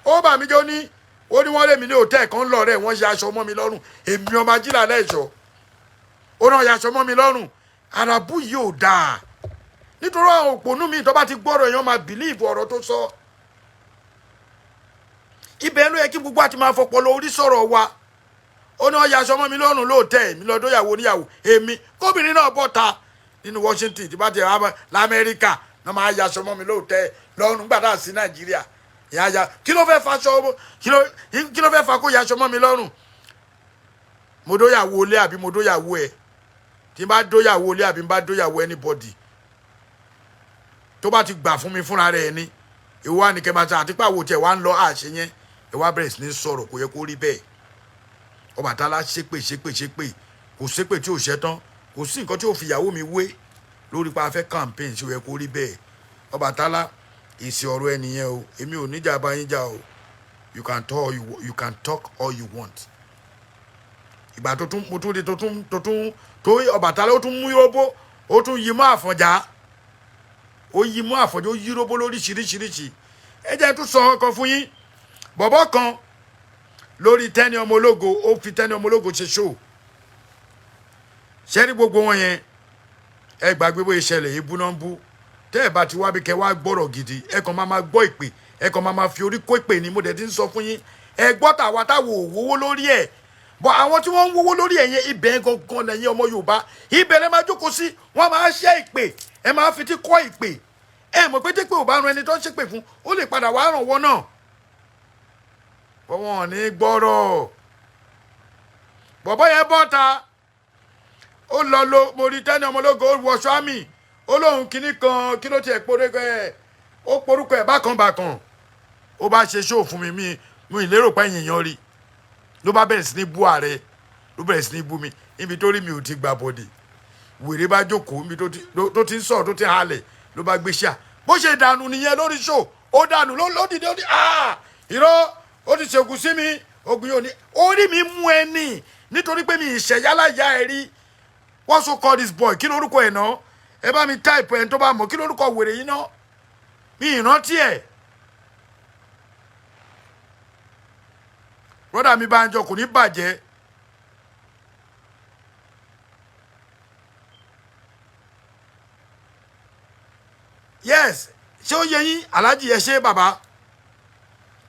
Ó bà mí jẹ́. Ó ní wọ́n lé mi ní hòtẹ́ẹ̀ kan lọ rẹ̀, wọ́n ṣe aṣọ mọ́ mi lọ́rùn. Èmi ọmọ ajílà lẹ́ṣọ̀, ó náà yaṣọ mọ́ mi lọ́rùn. Àràbù yìí ò dáa, nítorí àwọn òpònú mi tó bá ti gbọ́rọ̀, èèyàn máa believe ọ̀rọ̀ tó sọ. Ibẹ̀ ló yẹ kí gbogbo àti máa fọpọlọ orí sọ̀rọ̀ wa. Ó ní wọ́n yaṣọ mọ́ mi lọ́rùn lóòótẹ́, mi lọ́dọ̀ ìyàwó oníyàwó. Èmi kóbìnrin náà bọ́ ta nínú Washington tí bá ti wá lamẹ́ríkà náà, máa yaṣọ mọ́ mi lóòótẹ́ lọ́rùn gbàdá sí Nàìjíríà. Ìyá ya, kí ló fẹ́ faṣọ? Kí ló fẹ́ fa kó yaṣọ mọ́ mi lọ́rùn? Mo dóyàwó ilé àbí mo dóyàwó ẹ̀? Tí n bá dóyàwó ilé àbí n bá dóyàwó anybody, tó bá ti gbà fún mi fúnra rẹ̀ ni. Ìwọ wa ní kẹ́ máa ṣe àti pé àwòtẹ́ wa ń lọ àṣẹ yẹn, ẹ wá bẹ̀rẹ̀ sí ní sọ̀rọ̀. Kò yẹ kó rí bẹ́ẹ̀. Ọbàtálá ṣépè, ṣépè, ṣépè, kò ṣépè tí ò ṣẹ́ tán, kò sí nǹkan tí ò fìyàwó mi wé lórí pa afẹ́ campaign. Ṣe ó yẹ kó rí bẹ́ẹ̀? Ọbàtálá, èsì ọ̀rọ̀ ẹ nìyẹn o. Èmi ò níjà bá yín jà o. You can talk all you want. Ìgbà tó tún mo tún di tó tún tó tún tó Ọbàtálá, ó tún mú róbó, ó tún yí mọ́ Àfọ̀njá, ó yí mọ́ Àfọ̀njá, ó yí róbó lóríṣiríṣiríṣi. Ẹ jẹ́ tún sọ ọkàn fún yín. Bọ̀bọ̀ kan lórí Tẹ́ni ọmọ ológo, ó fi Tẹ́ni ọmọ ológo ṣe show. Ṣẹ́rí gbogbo wọn yẹn, ẹ gbàgbé bóyá ìṣẹ̀lẹ̀ ebú náà ń bú. Tẹ́ ẹ bá ti wá bí kẹ́ wá gbọ́rọ̀ gidi, ẹ kàn máa máa gbọ́ ìpè, ẹ kàn máa máa fi orí kó ìpè ní. Mo dẹ̀ ti ń sọ fún yín, ẹ gbọ́ tàwa táwo òwòwò lórí ẹ̀. Bọ̀ àwọn tí wọ́n ń wówó lórí ẹ̀yẹn ibẹ̀ gangan lẹ́yìn ọmọ Yorùbá, ibẹ̀ lẹ́ máa jókòó sí. Wọ́n máa ṣẹ́ ìpè, ẹ máa fi tí kọ́ ìpè. Ẹ mọ̀ pé dípò ò bá ran ẹni tó ń ṣépè fún, ó lè padà wá ràn wọ́n náà. Bọ́ wọn ò ní gbọ́rọ̀. Bọ̀bọ́ yẹn bọ́ta, ó lọ lo Mauritania ọmọlógo, ó wọṣọ àmì, ó lóun kinní kan, kí ló tiẹ̀ porúkọ ẹ̀, ó porúkọ ẹ̀ bákan bákan. Ó bá ṣe ṣóò fún mi, mi ìlérò pé ẹ̀yìn yan rí. Ló bá bẹ̀rẹ̀ sí ní bú ààrẹ, ló bẹ̀rẹ̀ sí ní bú mi níbi tó rí mi ò ti gbà bọ̀dì. Wèrè bá jókòó níbi tó ti ń sọ̀rọ̀, tó ti ń halẹ̀, ló bá gbé ṣíà. Bó ṣe dànù nìyẹn lórí ṣó, ó dànù ló dìde, ó di irọ́, ó ti ṣègùn sí mi, ogun yóò ní orí mi mú ẹ ní nítorí pé mi ìṣẹ̀yálà ya ẹ rí. What so call this boy, kí lórúkọ ẹ̀ náà? Ẹ bá mi type ẹ̀ tó bá mọ̀, kí lórúkọ wèrè yìí náà? Mi ìrántí ẹ̀. Brother mi Bánjọ, kò ní bàjẹ́. Yes, ṣé ó yẹ yín, Aláàjì? Ẹ ṣé bàbá.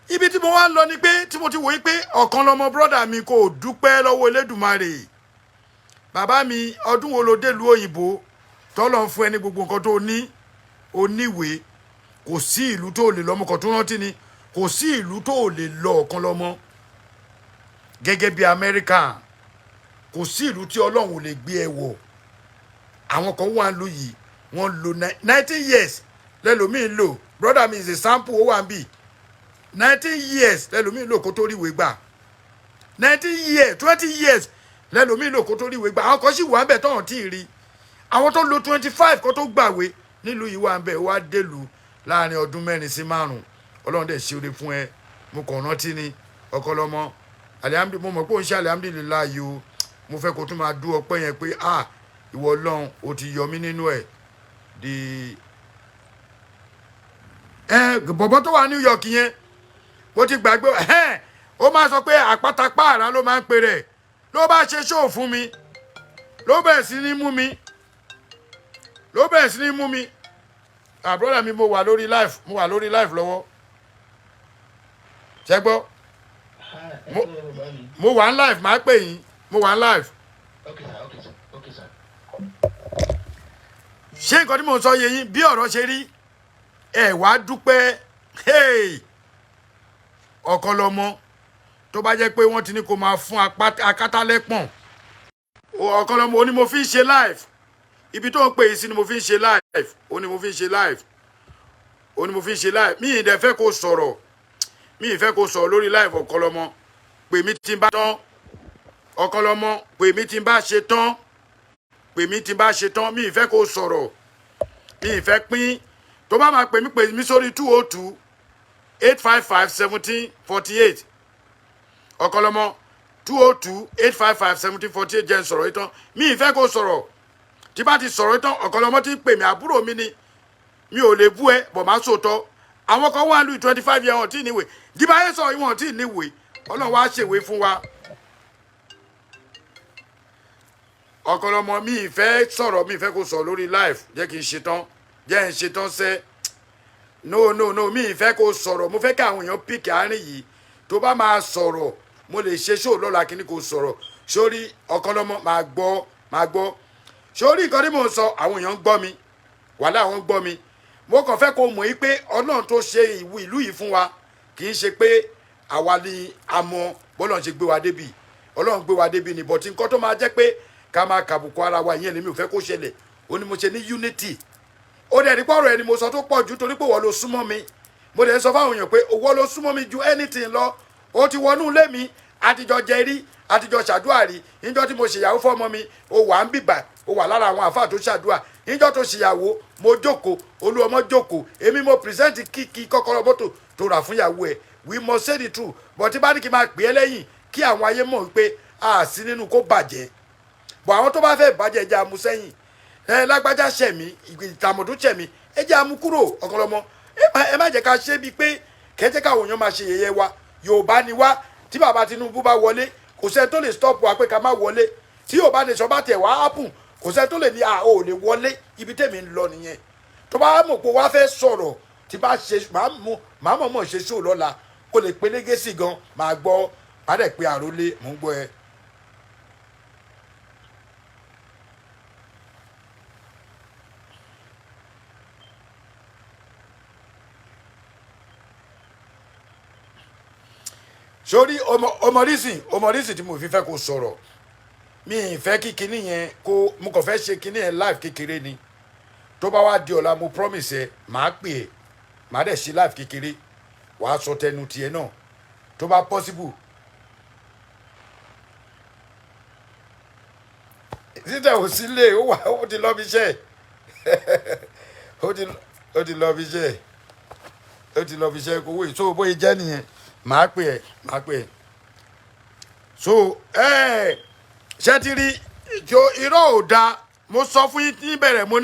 Ibi tí mo wá ń lọ ni pé tí mo ti wòye pé ọ̀kan lọmọ brother mi kò dúpẹ́ lọ́wọ́ Elédùmarè. Bàbá mi, ọdún wo ló délùú òyìnbó tọ́lọ̀ ń fún ẹ ní gbogbo nǹkan tó ní? Oníwèé, kò sí ìlú tó lè lọ. Ọmọ kan tó rántí ni, kò sí ìlú tó lè lọ, ọ̀kan lọ́mọ, gẹ́gẹ́ bí Amẹ́ríkà. Kò sí ìlú tí Ọlọ́run ò lè gbé ẹ wọ̀. Àwọn kan wà ń lu yìí, wọ́n lo 19 years lẹ́lòmíín lò. Brother mi is a sample, ó wà ń bì. 19 years lẹ́lòmíín lò kó tó rí ìwé gbà. 19 years, 20 years lẹ́lòmíín lò kó tó rí ìwé gbà. Àwọn kan sì wà ń bẹ̀ tọ́hàn tí ì rí. Àwọn tó lo 25 kó tó gbàwé nílùú yìí wà ń bẹ̀. Wá délùú láàrin ọdún 4 sí 5, Ọlọ́run dẹ̀ ṣe oore fún ẹ. Mo kàn rántí ni, ọkọlọmọ alihamdu, mo mọ̀ pé òun ṣe alihamdulilayi o. Mo fẹ́ kó tún máa dú ọpẹ́ yẹn pé, ah, ìwọ Ọlọ́run, o ti yọ mí nínú ẹ̀. Di ẹ bọ̀bọ̀ tó wà New York yẹn, mo ti gbàgbé ẹ. Ó máa sọ pé àpátápààrà ló máa ń pè rẹ̀. Ló bá ṣe ṣóò fún mi, ló bẹ̀rẹ̀ sí ní mú mi, ló bẹ̀rẹ̀ sí ní mú mi. Àbúrò mi, mo wà lórí live, mo wà lórí live lọ́wọ́. Ṣẹ́ gbọ́? Mo wà ń live, máa pè yín, mo wà ń live. Okay, sir. Okay, sir. Okay, sir. Ṣé nǹkan tí mò ń sọ yé yín bí ọ̀rọ̀ ṣe rí? Ẹ wá dúpẹ́. Hey! Ọ̀kan lọmọ tó bá jẹ́ pé wọ́n ti ní kó máa fún akátálẹ́pọ̀n. Ọ̀kan lọmọ, ó ní mo fi ń ṣe live. Ibi tó ń pè yín sí ni mo fi ń ṣe live, ó ní mo fi ń ṣe live, ó ní mo fi ń ṣe live. Mi ì dẹ̀ fẹ́ kó sọ̀rọ̀, mi ì fẹ́ kó sọ̀rọ̀ lórí live. Ọ̀kan lọmọ, pè mí tí n bá tán. Ọ̀kan lọmọ, pè mí tí n bá ṣe tán, pè mí tí n bá ṣe tán. Mi ì fẹ́ kó sọ̀rọ̀, mi ì fẹ́ pín. Tó bá máa pè mí, pè mí sórí 202 855 1748. Ọ̀kọlọmọ, 202 855 1748. Jẹ́ n sọ̀rọ̀ yìí tán, mi ì fẹ́ kó sọ̀rọ̀. Tí bá ti sọ̀rọ̀ yìí tán, ọ̀kọlọmọ ti ń pè mí, àbúrò mi ni, mi ò lè bú ẹ bọ̀, má sòótọ́. Àwọn kan wà lórí 25 year, wọn tí ì níwèé. Dìbàyẹ sọ wọn tí ì níwèé. Ọlọ́run wá ṣèwé fún wa. Ọ̀kọlọmọ, mi ì fẹ́ sọ̀rọ̀, mi ì fẹ́ kó sọ̀rọ̀ lórí live. Jẹ́ kí n ṣe tán, jẹ́ n ṣe tán sẹ́. No, no, no, mi ì fẹ́ kó sọ̀rọ̀. Mo fẹ́ kí àwọn èèyàn pick àárín yìí. Tó bá máa sọ̀rọ̀, mo lè ṣe ṣóò lọ́la. Kíní kó sọ̀rọ̀ sórí ọ̀kọlọmọ, máa gbọ́, máa gbọ́ sórí nǹkan tí mò ń sọ. Àwọn èèyàn ń gbọ́ mi, wàhálà, àwọn ń gbọ́ mi. Mo kàn fẹ́ kó mọ̀ yí pé Ọlọ́run tó ṣe ìwú ìlú yìí fún wa, kì í ṣe pé àwa ni a mọ bọ́lọ́run ṣe gbé wa débi. Ọlọ́run gbé wa débi ni, but nǹkan tó máa jẹ́ pé ká máa kàbùkù ara wa, ìyẹn lèmi ò fẹ́ kó ṣẹlẹ̀. Ó ní mo ṣe ní unity. Ó dẹ̀ ní pọ̀rọ̀ ẹni mo sọ tó pọ̀ jù, torí pé wọ́n ló súnmọ́ mi. Mo dẹ̀ ń sọ fáwọn èèyàn pé owó ló súnmọ́ mi ju anything lọ. Ó ti wọnú ilé mi, àtijọ́ jẹ rí, àtijọ́ ṣàdúrà rí. Níjọ́ tí mo ṣèyàwó fọ́mọ mi, ó wà ń bìbà, ó wà lára àwọn àfáà tó ṣàdúrà. Níjọ́ tó ṣèyàwó, mo jókòó, olú ọmọ jókòó, èmi mo present kíkí kọ́kọ́rọ́ mọ́tò tó rà fún ìyàwó ẹ̀. We must say the truth. But tí bá ní kí n máa pè é lẹ́yìn, kí àwọn ayé mọ̀ wípé a sí nínú kó bàjẹ́ bọ̀. Àwọn tó bá fẹ́ bàjẹ́, ẹ jẹ́ amú sẹ́yìn. Ẹ lágbájá ṣẹ̀mí, ìtàmọ̀dún ṣẹ̀mí, ẹ jẹ́ amú kúrò. Ọ̀kọ̀lọ́mọ, ẹ má jẹ́ ká ṣe bíi pé kẹ́jẹ́ káwọn èèyàn máa ṣe yẹ̀yẹ́ wa. Yorùbá ni wá. Tí bàbá Tinubu bá wọlé, kò sẹ́ni tó lè stop wa pé ká má wọlé. Tí Yorùbá nation bá tẹ̀ wá happen, kò sẹ́ni tó lè ní a ò lè wọlé. Ibi tèmi ń lọ nìyẹn. Tó bá mọ̀ pé wá fẹ́ sọ̀rọ̀, tí bá ṣe màá mú, màá mọ̀ mọ̀ ṣe ṣó lọ́la, kó lè pe légésì gan, máa gbọ́, má dẹ̀ pé àrólé. Mò ń gbọ́ ẹ. Sórí ọmọ ọmọ rísìn tí mo fi fẹ́ kó sọ̀rọ̀, mi ì fẹ́ kí kinní yẹn kó, mo kàn fẹ́ ṣe kinní yẹn live kékeré ni. Tó bá wá di ọ̀la, mo promise ẹ, màá pè é, màá dẹ̀ ṣe live kékeré, wàá sọ tẹnu tiẹ̀ náà tó bá possible. Títẹ̀ ò sílé, ó wà, ó ti lọ bí iṣẹ́, ó ti lọ bí iṣẹ́, ó ti lọ bí iṣẹ́. Kó wé so bóyá jẹ́ nìyẹn, màá pè ẹ́, màá pè ẹ́. So ẹ ṣé ti rí tí irọ́ ò da. Mo sọ fún yín níbẹ̀rẹ̀, mo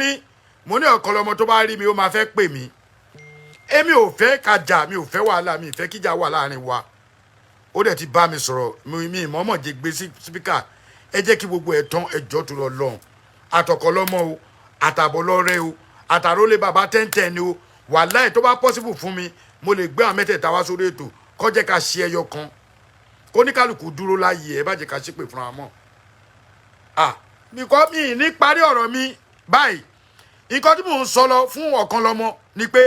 ní ọ̀kan lọmọ tó bá rí mi, ó máa fẹ́ pè mí. Èmi ò fẹ́ kájà, mi ò fẹ́ wàhálà, mi ò fẹ́ kíjà wà láàrin wa. Ó dẹ̀ ti bá mi sọ̀rọ̀, mi ìmọ̀ọ́mọ̀ jẹ́ gbé sí speaker. Ẹ jẹ́ kí gbogbo ẹ̀ tán. Ẹjọ́ tó lọ lọ́hùn, àtọkọlọ́mọ o, àtàbọ̀lọ́rẹ́ o, àtàrólé bàbá tẹ́ntẹ́n ni o. Wàláì, tó bá possible fún mi, mo lè gbé àwọn mẹ́tẹ̀ẹ̀ta wá sórí ètò, kó jẹ́ ká ṣe ẹyọ kan, kó ní kálukú dúró láàyè. Ẹ bá jẹ́ ká ṣépè fúnra mọ́. Ah, nìkan mi ní parí ọ̀rọ̀ mi báyìí. Nǹkan tí mò ń sọ lọ fún ọ̀kan lọ́mọ ni pé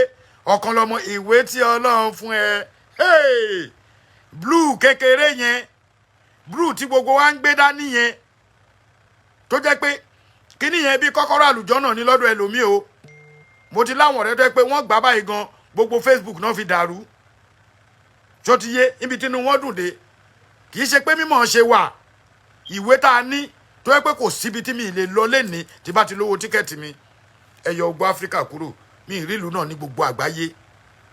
ọ̀kan lọ́mọ, ìwé tí Ọlọ́run fún ẹ, hey, blue kékeré yẹn, blue tí gbogbo wa ń gbé dání yẹn, tó jẹ́ pé kíní yẹn bí kọ́kọ́rọ́ àlùjọ náà ní lọ́dọ̀ ẹlòmíì o. Mo ti láwọn ọ̀rẹ́ tó jẹ́ pé wọ́n gbà báyìí gan, gbogbo Facebook náà fi dàrú. Tó ti yé ibi tínú wọn dùn dé. Kì í ṣe pé mímọ̀ ṣe wà, ìwé tá a ní tó yẹ pé kò síbi tí mi lè lọ lẹ́ni tí bá ti lówó ticket mi. Ẹ yọ ogbó Áfíríkà kúrò, mi ì rí ìlú náà ní gbogbo àgbáyé.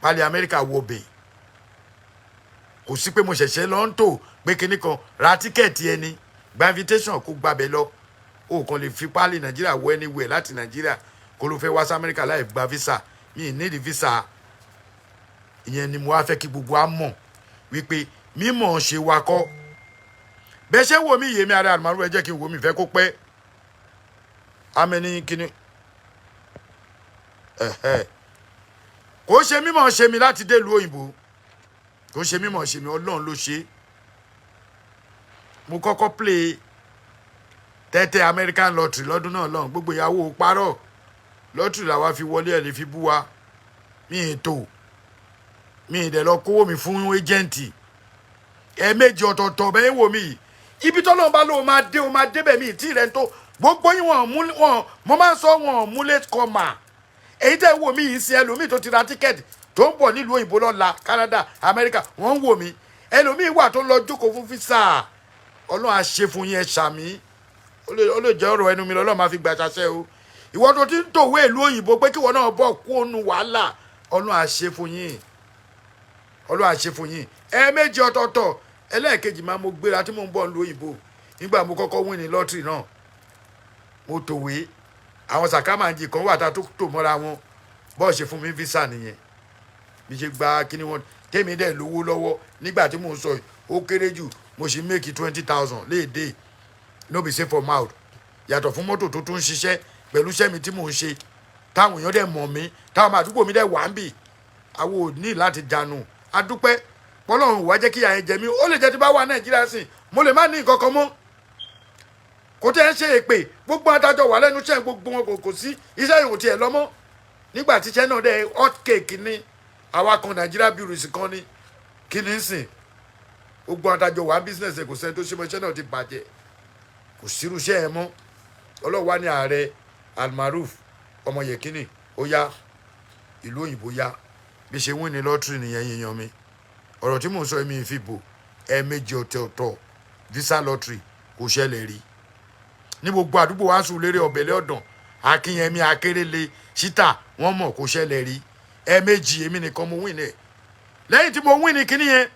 Pálí Amẹ́ríkà wọ bẹ̀, kò sí pé mo ṣẹ̀ṣẹ̀ lọ ń tò pé kinní kan ra ticket. Ẹni gba invitation kó gbàbẹ̀ lọ, o kàn lè fi pálí Nàìjíríà wọ anywhere láti Nàìjíríà kó ló fẹ́ wá sí Amẹ́ríkà láì gba visa. Mi ì nídìí visa. Ìyẹn ni mo wá fẹ́ kí gbogbo wa mọ̀ wípé mímọ̀ ṣe wa kọ́. Bẹ́ẹ̀ ṣe wò mí yèmí ara àlùmọ́rú, ẹ jẹ́ kí n wò mí fẹ́ kó pẹ́ amẹni kíní ẹ̀hẹ́. Kò ṣe mímọ̀ ṣe mi láti dé ìlú òyìnbó, kò ṣe mímọ̀ ṣe mi, Ọlọ́run ló ṣe. Mo kọ́kọ́ play tẹ́tẹ́ American lottery lọ́dún náà lọ́hùn. Gbogbo ìyàwó parọ́ lottery làwa fi wọlé. Ẹ̀ lè fi bú wa, mi ì tò, mi ì dẹ̀ lọ kówó mi fún agent. Ẹ̀ẹ̀mejì ọ̀tọ̀ọ̀tọ̀ bẹ́ẹ̀ wò mí yìí, ibi tọ́lọ́run bá lóun máa dé, o máa débẹ̀. Mi ì tí rẹ̀ ń tó gbogbo yín wọn mú wọn. Mo máa ń sọ wọn mú late comer. Èyí tẹ́ wò mí yìí sí, ẹlòmíì tó ti ra ticket tó ń bọ̀ nílùú òyìnbó lọ́la, Canada, Amẹ́ríkà, wọ́n ń wò mí. Ẹlòmíì wà tó ń lọ jókòó fún visa. Ọlọ́run á ṣe fún yín, ẹ ṣàmì. Ó lè jẹ́ ọ̀rọ̀ ẹnu mi lọ́lọ́run máa fi gbà ṣaṣẹ́ o. Ìwọ tó ti ń tòwé ìlú òyìnbó pé kíwọ náà bọ̀ kó nu wàhálà, Ọlọ́run á ṣe fún yín, Ọlọ́run á ṣe fún yín. Ẹ̀ẹ̀mejì ọ̀tọ̀ọ̀tọ̀. Ẹlẹ́ẹ̀kejì máa mo gbéra tí mò ń bọ̀ nílùú òyìnbó. Nígbà mo kọ́kọ́ win ní lottery náà, mo tòwé àwọn sàkámàǹjì kan wà tá a tó tò mọ́ra wọn. Bọ́ọ̀ ṣe fún mi visa nìyẹn, bí ṣe gba kíní wọn. Tèmi dẹ̀ lówó lọ́wọ́ nígbà tí mò ń sọ yìí, ó kéré jù mo ṣe make 20,000 léèdè, no be say for mouth. Yàtọ̀ fún mọ́tò tó tún ń ṣiṣẹ́ pẹ̀lú iṣẹ́ mi tí mò ń ṣe, táwọn èèyàn dẹ̀ mọ̀ mí, táwọn àdúgbò mi dẹ̀ wà ń bì. Àwọn ò ní láti dànù. Adúpẹ́ pọ́lọ́run wá jẹ́ kí ìyà yẹn jẹ mí. Ó lè jẹ́ tí bá wà Nàìjíríà sìn, mo lè má ní nǹkan kan mọ́. Kò tẹ́ ń ṣe èpè. Gbogbo adájọ́ wà lẹ́nu iṣẹ́, gbogbo wọn kò sí iṣẹ́ yòó tiẹ̀ lọ́mọ́ nígbà tí iṣẹ́ náà dẹ̀ hot cake ni. Àwa kan Nàìjíríà bureaus kan ní kí ni sìn. Gbogbo adájọ́ wà business ẹ̀, kò sẹ́ni tó ṣe mọ́. Iṣẹ́ náà ti bàjẹ́, kò sírú iṣẹ́ ẹ̀ mọ́. Ọlọ́wà ní ààrẹ Almaroof ọmọ Yẹ̀kínì, ó yá ìlú òyìnbó yá. Bí ṣe win ní lottery nìyẹn. Yíyan mi, ọ̀rọ̀ tí mò ń sọ, èmi fi bò. Ẹ̀ẹ̀mejì ọ̀tọ̀ọ̀tọ̀ visa lottery, kò ṣẹlẹ̀ rí ní gbogbo àdúgbò wa. Sùn lérè ọ̀bẹ̀lẹ̀ ọ̀dàn, Akínyẹmí, Akérèlé, Ṣítà, wọ́n mọ̀ kò ṣẹlẹ̀ rí. Ẹ̀ẹ̀mejì, èmi nìkan mo win ẹ̀. Lẹ́yìn tí mo win ní kíní yẹn,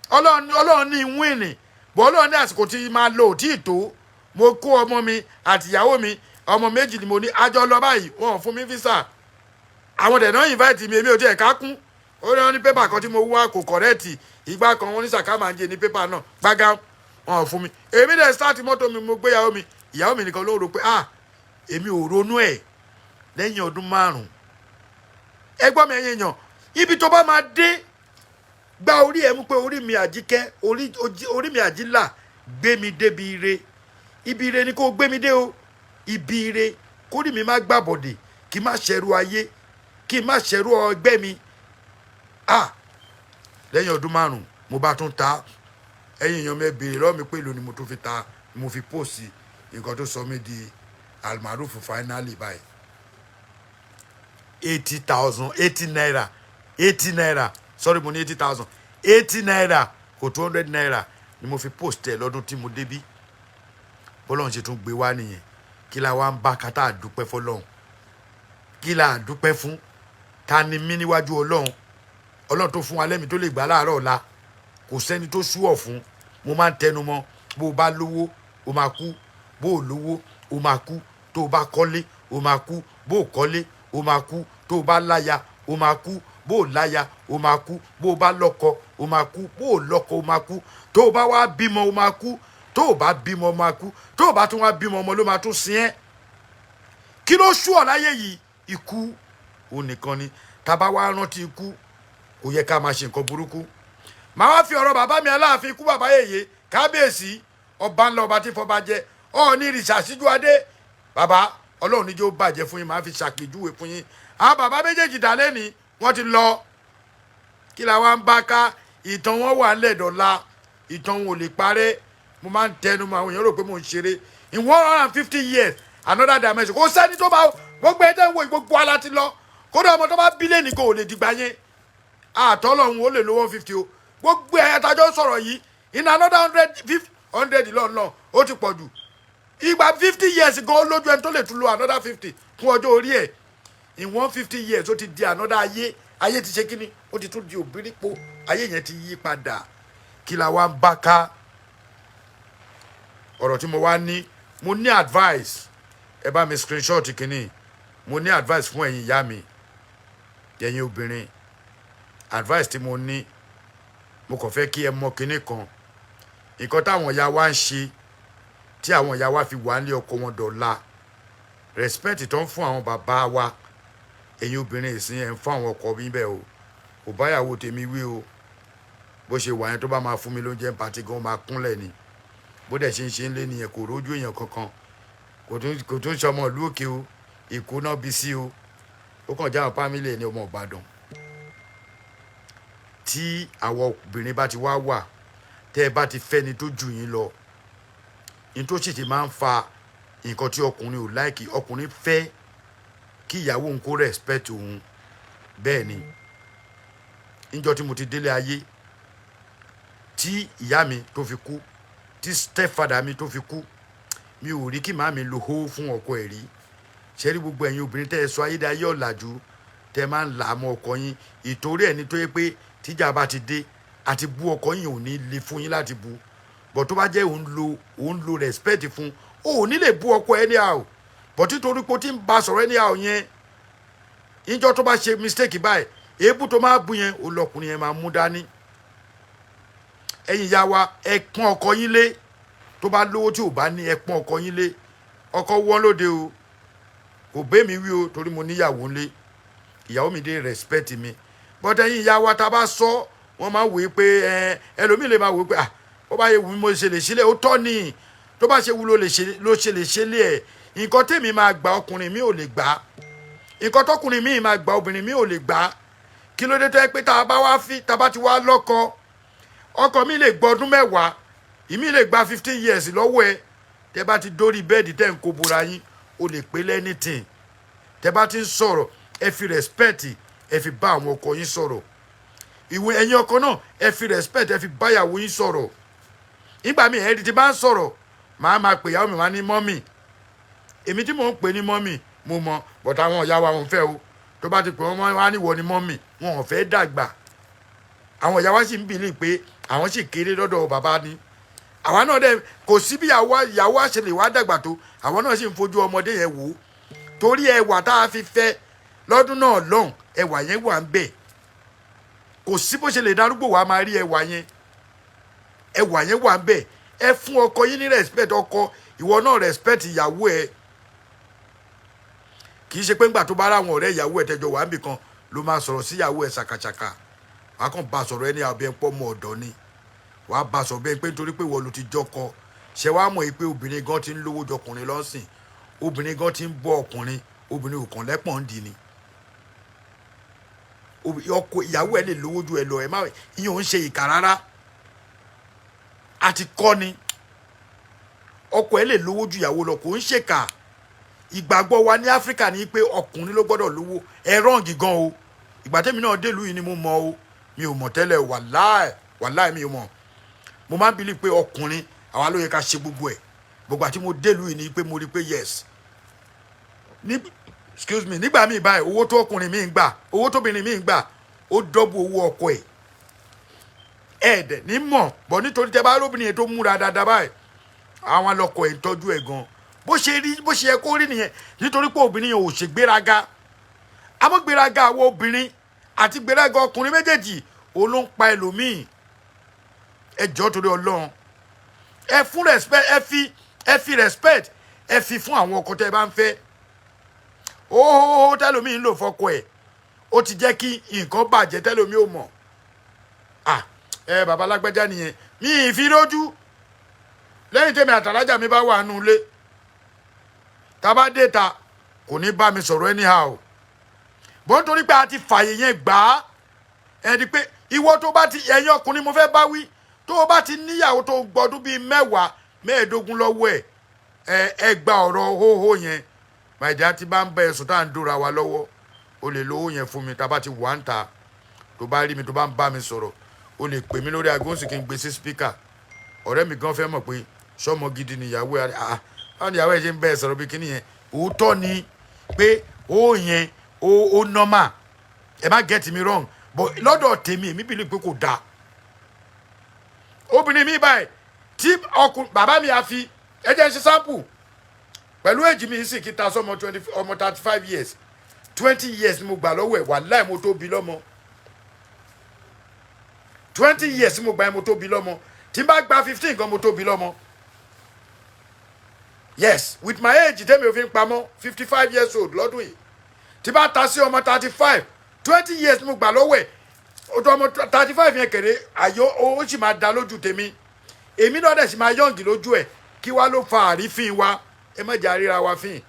Ọlọ́run ní win bọ́. Ọlọ́run ní àsìkò tí máa lò tí ì tó. Mo kó ọmọ mi àti ìyàwó mi, ọmọ méjì ni mo ní, àjọ lọ báyìí. Wọn ò fún mi visa. Àwọn dẹ̀ náà invite mi, èmi ò tiẹ̀ ká kún. Ó ní wọn ní paper kan tí mo wá kò correct. Ìgbà kan wọn ní sàkámàǹjẹ ní paper náà gbágá, wọn ò fún mi. Èmi dẹ̀ start mọ́tò mi, mo gbé ìyàwó mi. Ìyàwó mi nìkan ló rò pé, ah, èmi ò ronú ẹ̀. Lẹ́yìn ọdún 5, ẹgbọ́n mi, ẹ̀yin èèyàn, ibi tó bá máa dé, gba orí ẹ mú pé orí mi àjíkẹ́, orí mi àjílà, gbé mi débi ire. Ibi ire ni kó gbé mi dé o, ibi ire. Kórì mi má gbàbọ̀dè, kí n má ṣẹrú ayé, kí n má ṣẹrú ọgbẹ́ mi. Ah, lẹ́yìn ọdún 5, mo bá tún ta. Ẹ̀yin èèyàn mi, ẹ béèrè lọ́wọ́ mi pé èlò ni mo tún fi ta, mo fi post nǹkan tó sọ mí di Almaroof finally báyìí. 80,000, ₦80, ₦80, sorry, mo ní 80,000, ₦80 kò ₦200 ni mo fi post ẹ̀ lọ́dún tí mo débí. Bọ́lọ́run ṣe tún gbé wá nìyẹn. Kí la wá ń bá kátà àdúpẹ́ fọlọ́run? Kí la àdúpẹ́ fún? Ta ni mí níwájú Ọlọ́run? Ọlọ́run tó fún wa lẹ́mìí tó lè gbà láàárọ̀ ọ̀la, kò sẹ́ni tó sú ọ̀ fún. Mo máa ń tẹnu mọ́, bó o bá lówó, o máa kú. Bó o lówó, o máa kú. Tó o bá kọ́lé, o máa kú. Bó o kọ́lé, o máa kú. Tó o bá láya, o máa kú. Bó o láya, o máa kú. Bó o bá lọ́kọ, o máa kú. Bó o lọ́kọ, o máa kú. Tó o bá wá bímọ, o máa kú. Tó o bá bímọ, o máa kú. Tó o bá tún wá bímọ, ọmọ ló máa tún sin ẹ́. Kí ló sú ọ láyé yìí? Ikú òun nìkan ni. Tá a bá wá rántí ikú, kò yẹ ká máa ṣe nǹkan burúkú. Màá wá fi ọ̀rọ̀ bàbá mi Aláàfin, ikú bàbá yèyé, kábíyèsí, ọba ńlá, ọba tí fọba jẹ, Ọọ̀ni ìrìṣà síjú adé, bàbá Ọlọ́run níjó bàjẹ́ fún yín. Màá fi ṣàpèjúwe fún yín. Àwọn bàbá méjèèjì dà lẹ́ni wọ́n ti lọ. Kí la wá ń bá ká? Ìtàn wọn wà ńlẹ̀ dọ̀la, ìtàn wọn ò lè parẹ́. Mo máa ń tẹnu mọ́, àwọn èèyàn rò pé mò ń ṣeré. In 150 years, another dimension. Kò sẹ́ni tó bá gbogbo ẹ̀ tẹ́ ń wo gbogbo ala ti lọ. Kódà ọmọ tó bá bílẹ̀ nìkan ò lè dìgbà yẹn àtọ́lọ́hún, ó lè lo 150 o. Gbogbo ẹ̀ tájọ́ sọ̀rọ̀ yìí, in another hundred fifty, 100 lọ́nà ó ti pọ̀ jù. Ìgbà 50 years gan, ó lójú ẹni tó lè tún lo another 50 kún ọjọ́ orí ẹ̀. In 150 years, ó ti di another ayé. Ayé ti ṣe kíni? Ó ti tún di òbírípo. Ayé yẹn ti yí padà. Kí la wá ń bá ká? Ọ̀rọ̀ tí mo wá ní, mo ní advice. Ẹ bá mi screenshot kínní. Mo ní advice fún ẹ̀yin ìyá mi, ẹ̀yin obìnrin. Advice tí mo ní, mo kàn fẹ́ kí ẹ mọ kinní kan. Nǹkan táwọn ìyá wa ń ṣe, tí àwọn ìyá wa fi wà nílé ọkọ wọn dọ̀la, respect tó ń fún àwọn bàbá wa, ẹ̀yin obìnrin ìsìn ẹ̀ ń fún àwọn ọkọ mi bẹ́ẹ̀ o. Kò báyàwó tèmi wí o. Bó ṣe wà yẹn, tó bá máa fún mi lóúnjẹ party gan, máa kúnlẹ̀ ni. Bó dẹ̀ ṣe ń ṣe ń lé nìyẹn. Kò rójú èèyàn kankan. Kò tún ṣọmọ ìlú òkè o. Èkó náà bí sí o. Ó kàn jáwọn family ẹ̀ ní ọmọ Ìbàdàn. Tí àwọn obìnrin bá ti wá wà, tẹ́ ẹ bá ti fẹ́ni tó jù yín lọ, ní tó sì ti máa ń fa nǹkan tí ọkùnrin ò like. Ọkùnrin fẹ́ kí ìyàwó òun kó respect òun. Bẹ́ẹ̀ ni, níjọ́ tí mo ti délé ayé, tí ìyá mi tó fi kú, tí stepfather mi tó fi kú, mi ò rí kí màá mi lo hó fún ọkọ ẹ̀ rí. Ṣe rí gbogbo ẹ̀yin obìnrin tẹ́ ẹ sọ ayédáyé ọ̀làjú, tẹ́ ẹ máa ń là á mọ́ ọkọ yín, ìtorí ẹ̀ ní tó yẹ pé tíjà bá ti dé, àti bú ọkọ yín ò ní le fún yín láti bú. Bọ̀ tó bá jẹ́ òun lo respect fún, o ò ní lè bú ọkọ anyhow. Bọ̀ títorí pé o ti ń bá sọ̀rọ̀ anyhow yẹn, níjọ́ tó bá ṣe mistake báyìí, èébú tó máa bú yẹn, òun lọkùnrin yẹn máa mú dání. Ẹ̀yin ìyá wa, ẹ pọ́n ọkọ yín lé. Tó bá lówó, tí ò bá ní, ẹ pọ́n ọkọ yín lé. Ọkọ wọ́n lóde o. Kò bẹ́ mi wí o, torí mo níyàwó ńlé. Ìyàwó mi dé respect mi. But ẹ̀yin ìyá wa, tá a bá sọ, wọ́n máa wòye pé ẹ ẹlòmíì lè máa wòye pé, ah, ó bá yẹ wù mí, mo ṣe lè sílẹ̀. Ó tọ́ ni. Tó bá ṣe wù ló lè ṣe, ló ṣe lè ṣe lé ẹ̀. Nǹkan tèmi máa gbà, ọkùnrin mi ò lè gbà. Nǹkan tọkùnrin mi máa gbà, obìnrin mi ò lè gbà. Kí ló dé tó yẹ pé tá a bá wá fi, tá a bá ti wá lọ́kọ, ọkọ mi lè gbọ́ ọdún 10, ìmí lè gba 15 years lọ́wọ́ ẹ. Tẹ́ bá ti dórí bed, tẹ́ ń kó bora yín, o lè pé lẹ́nìtìn. Tẹ́ bá ti ń sọ̀rọ̀, ẹ fi respect, ẹ fi bá àwọn ọkọ yín sọ̀rọ̀. Ìwé ẹ̀yin ọkọ náà, ẹ fi respect, ẹ fi báyàwó yín sọ̀rọ̀. Nígbà míì, ẹ̀rí ti bá ń sọ̀rọ̀, màá máa pè ìyàwó mi, máa ní mummy. Èmi tí mò ń pè ní mummy, mo mọ, but àwọn ìyá wa wọn fẹ́ o. Tó bá ti pè wọ́n, wọ́n á ní wọ ni mummy. Wọn ò fẹ́ dàgbà. Àwọn ìyá wa sì ń believe pé àwọn sì kéré lọ́dọ̀ bàbá ni. Àwa náà dẹ̀, kò sí bí ìyàwó àṣẹ lè wá dàgbà tó, àwọn náà sì ń fojú ọmọdé yẹn wò ó, torí ẹwà tá a fi fẹ́ lọ́dún náà lọ́hùn, ẹwà yẹn wà ń bẹ̀. Kò sí bó ṣe lè darúgbò, wá máa rí ẹwà yẹn, ẹwà yẹn wà ń bẹ̀. Ẹ fún ọkọ yín ní respect. Ọkọ, ìwọ náà respect ìyàwó ẹ. Kì í ṣe pé ńgbà tó bá ráwọn ọ̀rẹ́ ìyàwó ẹ tẹjọ wà níbì kan ló máa sọ̀rọ̀ sí ìyàwó ẹ ṣàkàṣàkà. Wàá kàn bá sọ̀rọ̀ ẹni àbí ẹ pọ́ ọmọ ọ̀dọ́ ni. Wàá bá sọ̀rọ̀ bẹ́ẹ̀ pé nítorí pé ìwọ ló ti jọkọ. Ṣe wàá mọ̀ pé obìnrin gan ti ń lówó jọkùnrin lọ́sìn? Obìnrin gan ti ń bọ́ ọkùnrin. Obìnrin ò kàn lẹ́pọ̀n ń dì ní ọkọ. Ìyàwó ẹ lè lówó ju ẹ lọ. Ẹ má, ìyẹn ò ń ṣe ìkà rárá. Àti kọ́ ni ọkọ ẹ lè lówó ju ìyàwó lọ, kò ń ṣèkà. Ìgbàgbọ́ wa ní Áfíríkà ní pé ọkùnrin ló gbọ́dọ̀ lówó. Ẹ wrong gan o. Ìgbà tẹ́mi náà délùú yìí ni mo mọ̀ o. Mi ò mọ̀ tẹ́lẹ̀, wàláì, wàláì, mi ò mọ̀. Mo máa ń believe pé ọkùnrin, àwa ló yẹ ká ṣe gbogbo ẹ̀. Gbogbo àti mo délùú yìí ni pé mo rí pé yes, ní, excuse me, nígbà míì báyìí, owó tó ọkùnrin mi ń gbà, owó tóbìnrin mi ń gbà, ó double owó ọkọ ẹ̀. Ẹ̀ẹ́dẹ̀ ní mọ̀ bọ̀, nítorí tẹ bá róbìnrin yẹn tó múra dáadáa báyìí, àwọn lọkọ ẹ̀ ń tọ́jú ẹ̀ gan. Bó ṣe rí, bó ṣe yẹ kó rí nìyẹn, nítorí pé obìnrin yẹn ò ṣe gbéraga. Àmọ́ gbéraga àwọn obìnrin àti gbéraga ọkùnrin méjèèjì, òun ló ń pa ẹlòmíì. Ẹ jọ̀ọ́, torí Ọlọ́run, ẹ fún respect, ẹ fi respect, ẹ fi fún àwọn ọkọ tẹ ẹ bá ń fẹ́. Óhóhó tẹlòmíì ń lò fọkọ ẹ̀, ó ti jẹ́ kí nǹkan bàjẹ́ tẹlòmíì ò mọ̀. Ah, ẹ bàbá alágbẹ́já nìyẹn, mi ì fi lójú. Lẹ́yìn tèmi àtàlájà mi bá wà nù ilé, tá a bá dé ta, kò ní bá mi sọ̀rọ̀ anyhow bó, nítorí pé a ti fààyè yẹn gbà á. Ẹni pé ìwọ tó bá ti, ẹ̀yin ọkùnrin mo fẹ́ bá wí, tó o bá ti níyàwó tó gbọdún bíi 10, 15 lọ́wọ́ ẹ̀, ẹ gba ọ̀rọ̀ hóhó yẹn. Màìjà tí bá ń bẹ ẹ̀sùn tá à ń dóra wa lọ́wọ́, o lè lówó yẹn fún mi. Tá a bá ti wà ń ta, tó bá rí mi, tó bá ń bá mi sọ̀rọ̀, o lè pè mí lórí aago, ó sì kí n gbé sí speaker. Ọ̀rẹ́ mi gan fẹ́ mọ̀ pé sọ́mọ gidi nìyàwó ẹ̀. Ah, báwo ni ìyàwó ẹ̀ ṣe ń bẹ́ẹ̀ sọ̀rọ̀ bí kíní yẹn? Òótọ́ ni pé ó yẹn ó normal. Ẹ má get me wrong, but lọ́dọ̀ tèmi, èmi believe pé kò dáa. Obìnrin mi báyìí tí ọkùnrin bàbá mi àfi ẹ jẹ́ ń ṣe sample pẹ̀lú èjì mi sì kí ta sọmọ 20, ọmọ 35 years, 20 years ni mo gbà lọ́wọ́ ẹ̀. Wàláì, mo tó bí lọ́mọ. 20 years ni mo gbà ẹ̀, mo tó bí lọ́mọ. Tí n bá gba 15 gan, mo tó bí lọ́mọ. Yes, with my age tẹ́mi ò fi ń pamọ́, 55 years old lọ́dún yìí, tí bá ta sí ọmọ 35, 20 years ni mo gbà lọ́wọ́ ẹ̀. O tó ọmọ 35 yẹn kéré àyò, ó sì máa da lójú tèmi, èmi náà dẹ̀ sì máa young lójú ẹ̀. Kí wá ló fa àrífín wa? Ẹ má jẹ́ àríra wa fín.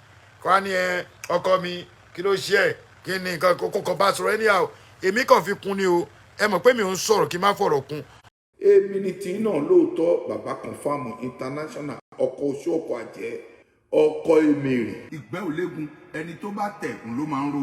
Kọ́ á ní ẹ ọkọ mi, kí ló ṣe ẹ? Kí ni nǹkan kókó kan bá sọ̀rọ̀ anyhow? Èmi kàn fi kún ni o. Ẹ mọ̀ pé mi ò ń sọ̀rọ̀ kí n má fọ̀rọ̀ kún. Èmi ni tí náà lóòótọ́, bàbá Confirm International, ọkọ oṣù, ọkọ àjẹ́, ọkọ èmèrè. Ìgbẹ́ ò léegun, ẹni tó bá tẹ̀ ń ló máa ń ro.